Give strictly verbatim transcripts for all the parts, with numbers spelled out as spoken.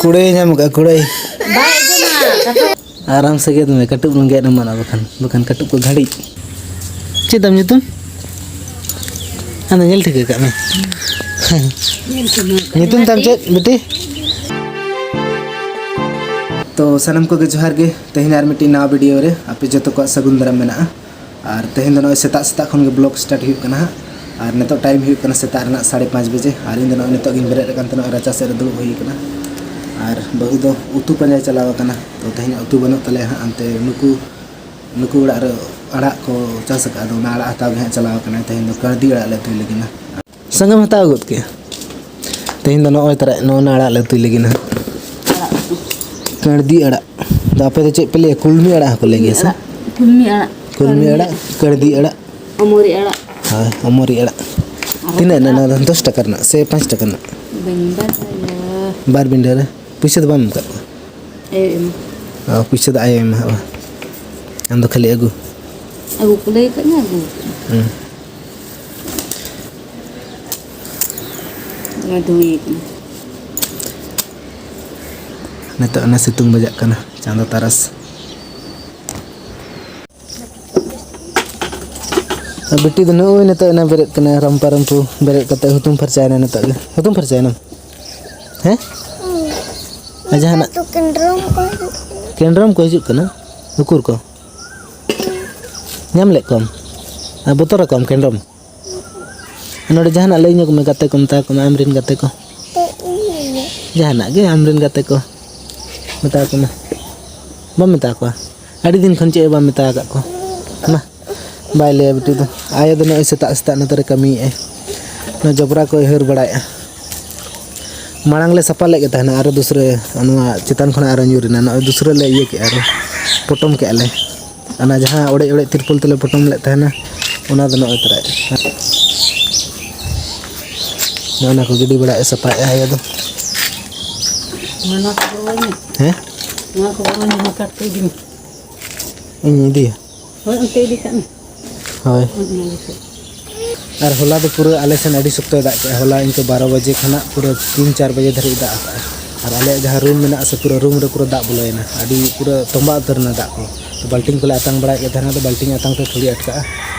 ᱠᱩᱲᱟᱹᱭ ᱧᱟᱢ ᱠᱟᱜᱼᱟ, ᱠᱩᱲᱟᱹᱭ᱾ ᱵᱟᱭ ᱟᱸᱡᱚᱢᱟ, ᱠᱟᱛᱷᱟ᱾ ᱟᱨᱟᱢ ᱥᱮ ᱜᱮᱫ ᱢᱮ, ᱠᱟᱹᱴᱩᱵ ᱞᱟᱝ ᱜᱮᱫ ᱮᱢᱟᱱᱟ, ᱵᱟᱠᱷᱟᱱ, ᱵᱟᱠᱷᱟᱱ ᱠᱟᱹᱴᱩᱵ ᱠᱚ ᱜᱷᱟᱹᱲᱤᱡ᱾ ᱪᱮᱫ ᱛᱟᱢ ᱧᱩᱛᱩᱢ? ᱟᱢ ᱫᱚ ᱧᱮᱞ ᱴᱷᱤᱠᱟᱹ ᱠᱟᱜ ᱢᱮ᱾ ᱧᱩᱛᱩᱢ ᱛᱟᱢ ᱪᱮᱫ, ᱵᱤᱴᱤ? ᱛᱚ, ᱥᱟᱱᱟᱢ ᱠᱚᱜᱮ ᱡᱚᱦᱟᱨ ᱜᱮ᱾ ᱛᱮᱦᱮᱧ ᱟᱨ ᱢᱤᱫᱴᱤᱡ ᱱᱟᱣᱟ ᱵᱷᱤᱰᱤᱭᱳ ᱨᱮ ᱟᱯᱮ ᱡᱚᱛᱚ ᱠᱚᱣᱟᱜ ᱥᱟᱹᱜᱩᱱ ᱫᱟᱨᱟᱢ ᱢᱮᱱᱟᱜᱼᱟ᱾ ᱟᱨ ᱛᱮᱦᱮᱧ ᱫᱚ ᱱᱚᱜᱼᱚᱭ ᱥᱮᱛᱟᱜ ᱥᱮᱛᱟᱜ ᱠᱷᱚᱱ ᱜᱮ ᱵᱞᱚᱜ ᱥᱴᱟᱨᱴ ᱦᱩᱭᱩᱜ ᱠᱟᱱᱟ ᱦᱟᱸᱜ᱾ ᱟᱨ ᱱᱤᱛᱚᱜ ᱴᱟᱭᱤᱢ ᱦᱩᱭᱩᱜ ᱠᱟᱱᱟ ᱥᱮᱛᱟᱜ ᱨᱮᱱᱟᱜ ᱥᱟᱲᱮ ᱯᱟᱸᱪ ᱵᱟᱡᱮ᱾ ᱟᱨ ᱤᱧ ᱫᱚ ᱱᱚᱜᱼᱚᱭ ᱱᱤᱛᱚᱜ ᱜᱤᱧ ᱵᱮᱨᱮᱫ ᱟᱠᱟᱱ ᱛᱮ ᱱᱚᱜᱼᱚᱭ ᱨᱟᱪᱟ ᱥᱮᱫ ᱨᱮ ᱫᱩᱲᱩᱵ ᱦᱩᱭ ᱠᱟᱱᱟ᱾ ᱟᱨ ᱵᱟᱹᱦᱩ ᱫᱚ ᱩᱛᱩ ᱯᱟᱸᱡᱟᱭ ᱪᱟᱞᱟᱣ ᱟᱠᱟᱱᱟ᱾ ᱛᱚ, ᱛᱮᱦᱮᱧ ᱩᱛᱩ ᱵᱟᱹᱱᱩᱜ ᱛᱟᱞᱮᱭᱟ ᱦᱟᱸᱜ᱾ ᱚᱱᱛᱮ ᱱᱩᱠᱩ, ᱱᱩᱠᱩ ᱚᱲᱟᱜ ᱨᱮ ᱟᱲᱟᱜ ᱠᱚ ᱪᱟᱥ ᱟᱠᱟᱫ, ᱟᱫᱚ ᱚᱱᱟ ᱟᱲᱟᱜ ᱦᱟᱛᱟᱣ ᱜᱮ ᱦᱟᱸᱜ ᱪᱟᱞᱟᱣ ᱟᱠᱟᱱᱟᱭ᱾ ᱛᱮᱦᱮᱧ ᱫᱚ ᱠᱟᱬᱫᱤ ᱟᱲᱟᱜ ᱞᱮ ᱩᱛᱩᱭ ᱞᱟᱹᱜᱤᱫ ᱱᱟ᱾ ᱥᱟᱸᱜᱮᱢ ᱦᱟᱛᱟᱣ ᱜᱚᱫ ᱠᱮᱜᱼᱟ? ᱛᱮᱦᱮᱧ ᱫᱚ ᱱᱚᱜᱼᱚᱭ ᱛᱟᱨᱟ ᱱᱚᱜᱼᱚ ᱱᱟ ᱟᱲᱟᱜ ᱞᱮ ᱩᱛᱩᱭ ᱞᱟᱹᱜᱤᱫ ᱱᱟᱦᱟᱜ᱾ ᱟᱲᱟᱜ ᱩᱛᱩ᱾ ᱠᱟᱬᱫᱤ ᱟᱲᱟᱜ᱾ ᱫᱚ ᱟᱯᱮ ᱫᱚ ᱪᱮᱫ ᱯᱮ ᱞᱟᱹᱭᱟ? ᱠᱩᱞᱢᱤ ᱟᱲᱟᱜ ᱦᱚᱸᱠᱚ ᱞᱟᱹᱭ ᱜᱮᱭᱟ ᱥᱮ? ᱟᱲᱟᱜ, ᱠᱩᱞᱢᱤ ᱟᱲᱟᱜ᱾ ᱠᱩᱞᱢᱤ ᱟᱲᱟᱜ, ᱠᱟᱬᱫᱤ ᱟᱲᱟᱜ᱾ ᱚᱢᱚᱨᱤ ᱟᱲᱟᱜ᱾ ᱦᱳᱭ, ᱚᱢᱚᱨᱤ ᱟᱲᱟᱜ᱾ ᱟᱨ ᱛᱤᱱᱟᱹᱜ ᱨᱮᱱᱟᱜ ᱟᱲᱟᱜ᱾ ᱱᱚᱣᱟ ᱫᱚ? ᱫᱚᱥ ᱴᱟᱠᱟ ᱨᱮᱱᱟᱜ ᱥᱮ ᱯᱟᱸᱪ ᱴᱟᱠᱟ ᱨᱮᱱᱟᱜ? ᱵᱟᱹᱧ ᱵᱟᱰᱟᱭᱟ᱾ ᱵᱟᱨ ᱵᱤᱸᱰᱟᱹ ᱨᱮ ᱯᱩᱭᱥᱟᱹ ᱫᱚ ᱵᱟᱢ ᱮᱢ ᱟᱠᱟᱫ ᱠᱚᱣᱟ? ᱟᱭᱳ ᱮᱢ᱾ ᱚ, ᱯᱩᱭᱥᱟᱹ ᱫᱚ ᱟᱭᱳ ᱮᱢᱟ ᱦᱟᱸᱜ ᱵᱟᱝ? ᱟᱢ ᱫᱚ ᱠᱷᱟᱹᱞᱤ ᱟᱹᱜᱩ᱾ ᱟᱹᱜᱩ ᱠᱚ ᱞᱟᱹᱭ ᱟᱠᱟᱫ ᱢᱮᱭᱟ, ᱟᱹᱜᱩ ᱟᱠᱟᱫ᱾ ᱦᱩᱸ᱾ ᱱᱚᱣᱟ ᱫᱚ ᱦᱩᱭ ᱠᱟᱱᱟ᱾ ᱱᱤᱛᱚᱜ ᱚᱱᱟ ᱥᱤᱛᱩᱝ ᱵᱟᱡᱟᱜ ᱠᱟᱱᱟ, ᱪᱟᱸᱫᱚ ᱛᱟᱨᱟᱥ᱾ ᱟᱨ ᱵᱤᱴᱤ ᱫᱚ ᱱᱚᱜᱼᱚᱭ ᱱᱤᱛᱚᱜ ᱮᱱᱟ ᱵᱮᱨᱮᱫ ᱠᱟᱱᱟ, ᱨᱟᱢᱯᱟ ᱨᱟᱢᱯᱩ ᱵᱮᱨᱮᱫ ᱠᱟᱛᱮ ᱦᱩᱛᱩᱢ ᱯᱷᱟᱨᱪᱟᱭᱮᱱᱟ ᱱᱤᱛᱚᱜ ᱜᱮ᱾ ᱦᱩᱛᱩᱢ ᱯᱷᱟᱨᱪᱟᱭᱮᱱᱟᱢ? ᱦᱮᱸ? ᱟᱨ ᱡᱟᱦᱟᱱᱟᱜ ᱛᱚ ᱠᱮᱱᱰᱨᱚᱢ ᱠᱚ ᱦᱤᱡᱩᱜ ᱠᱟᱱᱟ᱾ ᱠᱮᱱᱰᱨᱚᱢ ᱠᱚ ᱦᱤᱡᱩᱜ ᱠᱟᱱᱟ? ᱩᱠᱩᱨ ᱠᱚ? ᱧᱟᱢ ᱞᱮᱫ ᱠᱚᱣᱟᱢ? ᱟᱨ ᱵᱚᱛᱚᱨ ᱟᱠᱚᱣᱟᱢ ᱠᱮᱱᱰᱨᱚᱢ? ᱱᱚᱰᱮ ᱡᱟᱦᱟᱱᱟᱜ ᱞᱟᱹᱭ ᱧᱚᱜ ᱢᱮ, ᱜᱟᱛᱮ ᱠᱚ ᱢᱮᱛᱟ ᱠᱚ ᱢᱮ, ᱟᱢᱨᱮᱱ ᱜᱟᱛᱮ ᱠᱚ᱾ ᱡᱟᱦᱟᱱᱟᱜ ᱜᱮ, ᱟᱢᱨᱮᱱ ᱜᱟᱛᱮ ᱠᱚ ᱢᱮᱛᱟ ᱠᱚ ᱢᱮ᱾ ᱵᱟᱢ ᱢᱮᱛᱟ ᱠᱚᱣᱟ? ᱟᱹᱰᱤ ᱫᱤᱱ ᱠᱷᱚᱱ ᱪᱮᱫ ᱦᱚᱸ ᱵᱟᱢ ᱢᱮᱛᱟ ᱟᱠᱟᱫ ᱠᱚᱣᱟ᱾ ᱢᱟ, ᱵᱟᱭ ᱞᱟᱹᱭᱟ ᱵᱤᱴᱤ ᱫᱚ᱾ ᱟᱭᱳ ᱫᱚ ᱱᱚᱜᱼᱚᱭ ᱥᱮᱛᱟᱜ ᱥᱮᱛᱟᱜ ᱱᱚᱛᱮ ᱨᱮ ᱠᱟᱹᱢᱤᱭᱮᱫᱼᱟᱭ᱾ ᱱᱚᱣᱟ ᱡᱚᱵᱽᱨᱟ ᱠᱚᱭ ᱦᱟᱹᱨ ᱵᱟᱲᱟᱭᱮᱫᱼᱟ᱾ ᱢᱟᱲᱟᱝ ᱞᱮ ᱥᱟᱯᱷᱟ ᱞᱮᱫ ᱜᱮ ᱛᱟᱦᱮᱱᱟ, ᱟᱨᱚ ᱫᱩᱥᱨᱟᱹ, ᱱᱚᱣᱟ ᱪᱮᱛᱟᱱ ᱠᱷᱚᱱᱟᱜ ᱟᱨᱚ ᱧᱩᱨ ᱮᱱᱟ᱾ ᱱᱚᱜᱼᱚᱭ ᱫᱩᱥᱨᱟᱹ ᱞᱮ ᱤᱭᱟᱹ ᱠᱮᱜᱼᱟ, ᱟᱨᱚ ᱯᱚᱴᱚᱢ ᱠᱮᱜᱼᱟ ᱞᱮ᱾ ᱚᱱᱟ ᱡᱟᱦᱟᱸ ᱚᱲᱮᱡ ᱚᱲᱮᱡ ᱛᱤᱨᱯᱚᱞ ᱛᱮᱞᱮ ᱯᱚᱴᱚᱢ ᱞᱮᱫ ᱛᱟᱦᱮᱱᱟ, ᱚᱱᱟ ᱫᱚ ᱱᱚᱜᱼᱚᱭ ᱛᱚᱨᱟ᱾ ᱱᱚᱜᱼᱚ ᱱᱟ ᱠᱚ ᱜᱤᱰᱤ ᱵᱟᱲᱟᱭᱮᱫᱼᱟ, ᱥᱟᱯᱷᱟᱭᱮᱫᱼᱟ ᱟᱭᱳ ᱫᱚ᱾ ᱱᱚᱣᱟ ᱠᱚ ᱵᱚᱞᱚᱧᱟ᱾ ᱦᱮᱸ? ᱱᱚᱣᱟ ᱠᱚ ᱵᱚᱞᱚᱧᱟ, ᱱᱚᱣᱟ ᱠᱟᱴ ᱠᱚ ᱤᱫᱤ ᱢᱮ᱾ ᱤᱧ ᱤᱫᱤᱭᱟ? ᱦᱳᱭ, ᱚᱱᱛᱮ ᱤᱫᱤ ᱠᱟᱜ ᱢᱮ᱾ ᱦᱳᱭ᱾ ᱦᱳᱭ, ᱚᱱᱟ ᱜᱮ ᱥᱮ᱾ ᱟᱨ ᱦᱚᱞᱟ ᱫᱚ ᱯᱩᱨᱟᱹ ᱟᱞᱮ ᱥᱮᱱ ᱟᱹᱰᱤ ᱥᱚᱠᱛᱚᱭ ᱫᱟᱜ ᱠᱮᱜᱼᱟ᱾ ᱦᱚᱞᱟ ᱤᱱᱠᱟᱹ ᱵᱟᱨᱚ ᱵᱟᱡᱮ ᱠᱷᱚᱱᱟᱜ ᱯᱩᱨᱟᱹ ᱛᱤᱱ ᱪᱟᱨ ᱵᱟᱡᱮ ᱫᱷᱟᱹᱨᱤᱡ ᱫᱟᱜ ᱟᱠᱟᱜᱼᱟ᱾ ᱟᱨ ᱟᱞᱮᱭᱟᱜ ᱡᱟᱦᱟᱸ ᱨᱩᱢ ᱢᱮᱱᱟᱜᱼᱟ ᱥᱮ, ᱯᱩᱨᱟᱹ ᱨᱩᱢ ᱨᱮ ᱯᱩᱨᱟᱹ ᱫᱟᱜ ᱵᱚᱞᱚᱭᱮᱱᱟ, ᱟᱹᱰᱤ ᱯᱩᱨᱟᱹ ᱛᱚᱸᱵᱟ ᱩᱛᱟᱹᱨ ᱮᱱᱟ ᱫᱟᱜ ᱠᱚ᱾ ᱛᱚ ᱵᱟᱹᱞᱴᱤᱱ ᱠᱚᱞᱮ ᱟᱛᱟᱝ ᱵᱟᱲᱟᱭᱮᱫ ᱜᱮ ᱛᱟᱦᱮᱱᱟ, ᱟᱫᱚ ᱵᱟᱹᱞᱴᱤᱱ ᱟᱛᱟᱝ ᱛᱮ ᱛᱷᱚᱲᱤ ᱟᱴᱠᱟᱜᱼᱟ᱾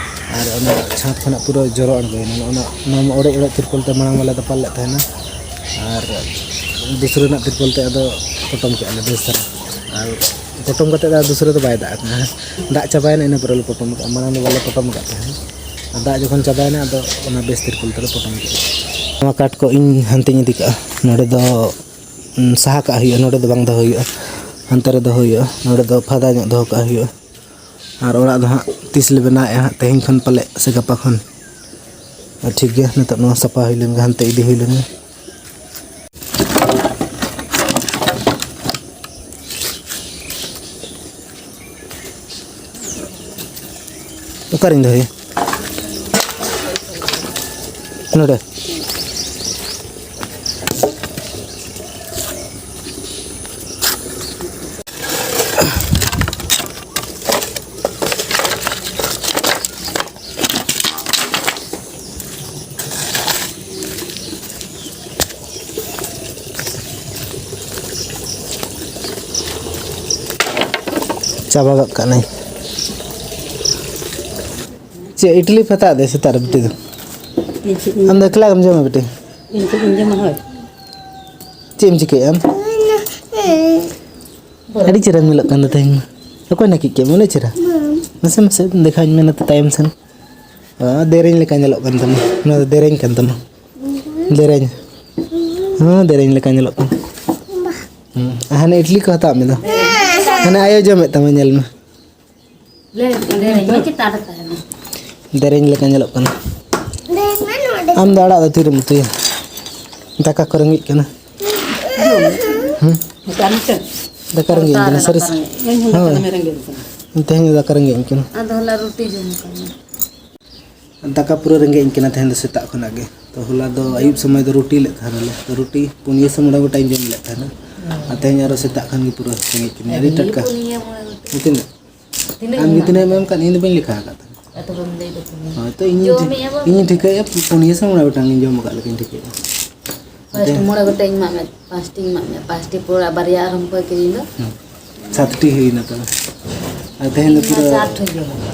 ᱟᱨ ᱚᱱᱟ ᱪᱷᱟᱸᱫᱽ ᱠᱷᱚᱱᱟᱜ ᱯᱩᱨᱟᱹ ᱡᱚᱨᱚ ᱟᱬᱜᱚᱭᱮᱱᱟ᱾ ᱱᱚᱜᱼᱚ ᱱᱚᱣᱟ ᱚᱲᱮᱡ ᱚᱲᱮᱡ ᱛᱤᱨᱯᱚᱞ ᱛᱮ ᱢᱟᱲᱟᱝ ᱢᱟᱞᱮ ᱫᱟᱯᱟᱞ ᱞᱮᱫ ᱛᱟᱦᱮᱱᱟ, ᱟᱨ ᱫᱩᱥᱨᱟᱹ ᱨᱮᱱᱟᱜ ᱛᱤᱨᱯᱚᱞ ᱛᱮ ᱟᱫᱚ ᱯᱚᱴᱚᱢ ᱠᱮᱫᱼᱟ ᱞᱮ ᱵᱮᱥ ᱫᱷᱟᱨᱟ᱾ ᱟᱨ ᱯᱚᱴᱚᱢ ᱠᱟᱛᱮᱫ ᱫᱚ ᱫᱩᱥᱨᱟᱹ ᱫᱚ ᱵᱟᱭ ᱫᱟᱜ ᱟᱠᱟᱱᱟ᱾ ᱫᱟᱜ ᱪᱟᱵᱟᱭᱮᱱᱟ, ᱤᱱᱟᱹ ᱯᱚᱨᱮ ᱞᱮ ᱯᱚᱴᱚᱢ ᱠᱟᱜᱼᱟ, ᱢᱟᱲᱟᱝ ᱫᱚ ᱵᱟᱞᱮ ᱯᱚᱴᱚᱢ ᱟᱠᱟᱫ ᱛᱟᱦᱮᱱᱟ᱾ ᱟᱨ ᱫᱟᱜ ᱡᱚᱠᱷᱚᱱ ᱪᱟᱵᱟᱭᱮᱱᱟ, ᱟᱫᱚ ᱚᱱᱟ ᱵᱮᱥ ᱛᱤᱨᱯᱚᱞ ᱛᱮᱞᱮ ᱯᱚᱴᱚᱢ ᱠᱮᱫᱼᱟ᱾ ᱱᱚᱣᱟ ᱠᱟᱴ ᱠᱚ ᱤᱧ ᱦᱟᱱᱛᱮᱧ ᱤᱫᱤ ᱠᱟᱜᱼᱟ, ᱱᱚᱰᱮ ᱫᱚ ᱩᱸ, ᱥᱟᱦᱟ ᱠᱟᱜ ᱦᱩᱭᱩᱜᱼᱟ, ᱱᱚᱰᱮ ᱫᱚ ᱵᱟᱝ ᱫᱚᱦᱚ ᱦᱩᱭᱩᱜᱼᱟ, ᱦᱟᱱᱛᱮ ᱨᱮ ᱫᱚᱦᱚ ᱦᱩᱭᱩᱜᱼᱟ᱾ ᱱᱚᱰᱮ ᱫᱚ ᱯᱷᱟᱫᱟ ᱧᱚᱜ ᱫᱚᱦᱚ ᱠᱟᱜ ᱦᱩᱭᱩᱜᱼᱟ᱾ ᱟᱨ ᱚᱲᱟᱜ ᱫᱚ ᱦᱟᱸᱜ ᱛᱤᱥ ᱞᱮ ᱵᱮᱱᱟᱣᱮᱫᱼᱟ ᱦᱟᱸᱜ, ᱛᱮᱦᱮᱧ ᱠᱷᱚᱱ ᱯᱟᱞᱮ ᱥᱮ ᱜᱟᱯᱟ ᱠᱷᱚᱱ᱾ ᱟᱨ ᱴᱷᱤᱠ ᱜᱮᱭᱟ, ᱱᱤᱛᱚᱜ ᱱᱚᱣᱟ ᱥᱟᱯᱷᱟ ᱦᱩᱭ ᱞᱮᱱ ᱜᱮ, ᱦᱟᱱᱛᱮ ᱤᱫᱤ ᱦᱩᱭ ᱞᱮᱱ ᱜᱮ᱾ ᱚᱠᱟᱨᱤᱧ ᱫᱚᱦᱚᱭᱟ? ᱱᱚᱰᱮ᱾ ᱪᱟᱵᱟ ᱜᱚᱫ ᱠᱟᱜ ᱱᱟᱹᱧ᱾ ᱪᱮᱫ ᱤᱰᱞᱤ ᱯᱷᱟᱛᱟᱜ ᱫᱮ ᱥᱮᱛᱟᱜ ᱨᱮ ᱵᱤᱴᱤ ᱫᱚ? ᱤᱧ ᱪᱮᱫ ᱤᱧ ᱟᱢ ᱫᱚ ᱮᱠᱞᱟ ᱜᱮᱢ ᱡᱚᱢᱟ ᱵᱤᱴᱤ? ᱤᱧ ᱪᱮᱫ ᱤᱧ ᱡᱚᱢᱟ ᱦᱳᱭ? ᱪᱮᱫ ᱮᱢ ᱪᱤᱠᱟᱹᱭᱮᱫᱼᱟ ᱟᱢ? ᱟᱹᱰᱤ ᱪᱮᱦᱨᱟᱢ ᱧᱮᱞᱚᱜ ᱠᱟᱱ ᱫᱚ ᱛᱮᱦᱮᱧ ᱢᱟ᱾ ᱚᱠᱚᱭ ᱱᱟᱹᱠᱤᱡ ᱠᱮᱫ ᱢᱮᱭᱟ? ᱩᱱᱟᱹᱜ ᱪᱮᱦᱨᱟ᱾ ᱢᱟᱥᱮ, ᱢᱟᱥᱮ, ᱫᱮᱠᱷᱟᱣᱟᱹᱧ ᱢᱮ ᱱᱚᱛᱮ ᱛᱟᱭᱚᱢ ᱥᱮᱱ᱾ ᱚ, ᱫᱮᱨᱮᱧ ᱞᱮᱠᱟ ᱧᱮᱞᱚᱜ ᱠᱟᱱ ᱛᱟᱢᱟ᱾ ᱱᱚᱣᱟ ᱫᱚ ᱫᱮᱨᱮᱧ ᱠᱟᱱ ᱛᱟᱢᱟ᱾ ᱫᱮᱨᱮᱧ᱾ ᱦᱚᱸ, ᱫᱮᱨᱮᱧ ᱞᱮᱠᱟ ᱧᱮᱞᱚᱜ ᱠᱟᱱᱟ᱾ ᱦᱩᱸ, ᱟᱨ ᱦᱟᱱᱮ ᱤᱰᱞᱤ ᱠᱚ ᱦᱟᱛᱟᱣ ᱢᱮ ᱫᱚ᱾ ᱦᱟᱱᱮ ᱟᱭᱳ ᱡᱚᱢᱮᱫ ᱛᱟᱢᱟ, ᱧᱮᱞ ᱢᱮ᱾ ᱞᱟᱹᱭ ᱫᱮᱨᱮᱧ ᱢᱮ, ᱪᱮᱛᱟᱱ ᱨᱮ ᱛᱟᱦᱮᱱᱟ᱾ ᱫᱮᱨᱮᱧ ᱞᱮᱠᱟ ᱧᱮᱞᱚᱜ ᱠᱟᱱᱟ᱾ ᱟᱢ ᱫᱚ ᱟᱲᱟᱜ ᱫᱚ ᱛᱤᱨᱮᱢ ᱩᱛᱩᱭᱟ? ᱫᱟᱠᱟ ᱠᱚ ᱨᱮᱸᱜᱮᱡ ᱠᱟᱱᱟ᱾ ᱦᱩᱸ? ᱫᱟᱠᱟ ᱨᱮᱸᱜᱮᱡ ᱠᱟᱱᱟ, ᱥᱟᱹᱨᱤ ᱥᱮ? ᱤᱧ ᱦᱚᱸ ᱫᱟᱠᱟ ᱦᱳᱭ᱾ ᱫᱚᱢᱮ ᱨᱮᱸᱜᱮᱡ ᱠᱟᱱᱟ᱾ ᱛᱮᱦᱮᱧ ᱫᱚ ᱫᱟᱠᱟ ᱨᱮᱸᱜᱮᱡ ᱠᱟᱱᱟ᱾ ᱟᱫᱚ ᱦᱚᱞᱟ ᱨᱩᱴᱤ ᱡᱚᱢ ᱠᱟᱱᱟ᱾ ᱫᱟᱠᱟ ᱯᱩᱨᱟᱹ ᱨᱮᱸᱜᱮᱡ ᱤᱧ ᱠᱟᱱᱟ ᱛᱮᱦᱮᱧ ᱫᱚ ᱥᱮᱛᱟᱜ ᱠᱷᱚᱱᱟᱜ ᱜᱮ᱾ ᱛᱚ ᱦᱚᱞᱟ ᱫᱚ ᱟᱹᱭᱩᱵ ᱥᱚᱢᱚᱭ ᱫᱚ ᱨᱩᱴᱤ ᱞᱮᱫ ᱛᱟᱦᱮᱱᱟᱞᱮ᱾ ᱛᱚ ᱨᱩᱴᱤ ᱯᱩᱱᱭᱟᱹ ᱥᱮ ᱢᱚᱬᱮ ᱜᱚᱴᱟᱧ ᱡᱚᱢ ᱞᱮᱫ ᱛᱟᱦᱮᱱᱟ᱾ ᱟᱨ ᱛᱮᱦᱮᱧ ᱟᱨᱚ ᱥᱮᱛᱟᱜ ᱠᱷᱚᱱ ᱜᱮ ᱯᱩᱨᱟᱹ ᱨᱮᱸᱜᱮᱡ ᱠᱤᱫᱤᱧᱟ᱾ ᱟᱹᱰᱤ ᱴᱟᱴᱠᱟ᱾ ᱯᱩᱱᱭᱟᱹ ᱢᱚᱬᱮ ᱜᱚᱴᱟᱝ᱾ ᱛᱤᱱᱟᱹᱜ? ᱛᱤᱱᱟᱹᱜ ᱟᱢ ᱜᱮ ᱢᱮᱱᱟᱜ ᱛᱤᱱᱟᱹᱜ ᱮᱢ ᱛᱟᱢᱟ? ᱮᱢ ᱠᱟᱫ? ᱤᱧ ᱫᱚ ᱵᱟᱹᱧ ᱞᱮᱠᱷᱟ ᱟᱠᱟᱫ ᱛᱟᱦᱮᱱᱟ᱾ ᱟᱫᱚ ᱵᱟᱢ ᱞᱟᱹᱭ ᱫᱟ ᱛᱤᱱᱟᱹᱜ? ᱦᱳᱭ, ᱛᱚ ᱤᱧ ᱡᱚᱢᱮᱜᱼᱟ ᱵᱟᱢ? ᱤᱧ ᱴᱷᱤᱠᱟᱹᱭᱮᱫᱼᱟ, ᱯᱩᱱᱭᱟᱹ ᱥᱮ ᱢᱚᱬᱮ ᱜᱚᱴᱟᱝ ᱤᱧ ᱡᱚᱢ ᱟᱠᱟᱫ ᱞᱮᱠᱟᱧ ᱴᱷᱤᱠᱟᱹᱭᱮᱫᱼᱟ᱾ ᱯᱷᱟᱥᱴ ᱢᱚᱬᱮ ᱜᱚᱴᱮᱡ ᱤᱧ ᱮᱢᱟᱜ ᱢᱮ, ᱯᱟᱸᱪᱴᱤᱧ ᱮᱢᱟᱜ ᱢᱮ, ᱯᱟᱸᱪᱴᱤ ᱯᱚᱨ ᱟᱨ ᱵᱟᱨᱭᱟ ᱟᱨᱦᱚᱸ ᱚᱠᱚᱭ ᱠᱤᱨᱤᱧ ᱫᱚ? ᱦᱩᱸ᱾ ᱥᱟᱛᱴᱤ ᱦᱩᱭᱱᱟ ᱛᱚᱵᱮ᱾ ᱟᱨ ᱛᱮᱦᱮᱧ ᱫᱚ ᱤᱧ ᱢᱟ ᱯᱩᱨᱟᱹ ᱪᱟᱨ ᱴᱷᱮᱡ ᱜᱮ ᱦᱩᱭᱱᱟ᱾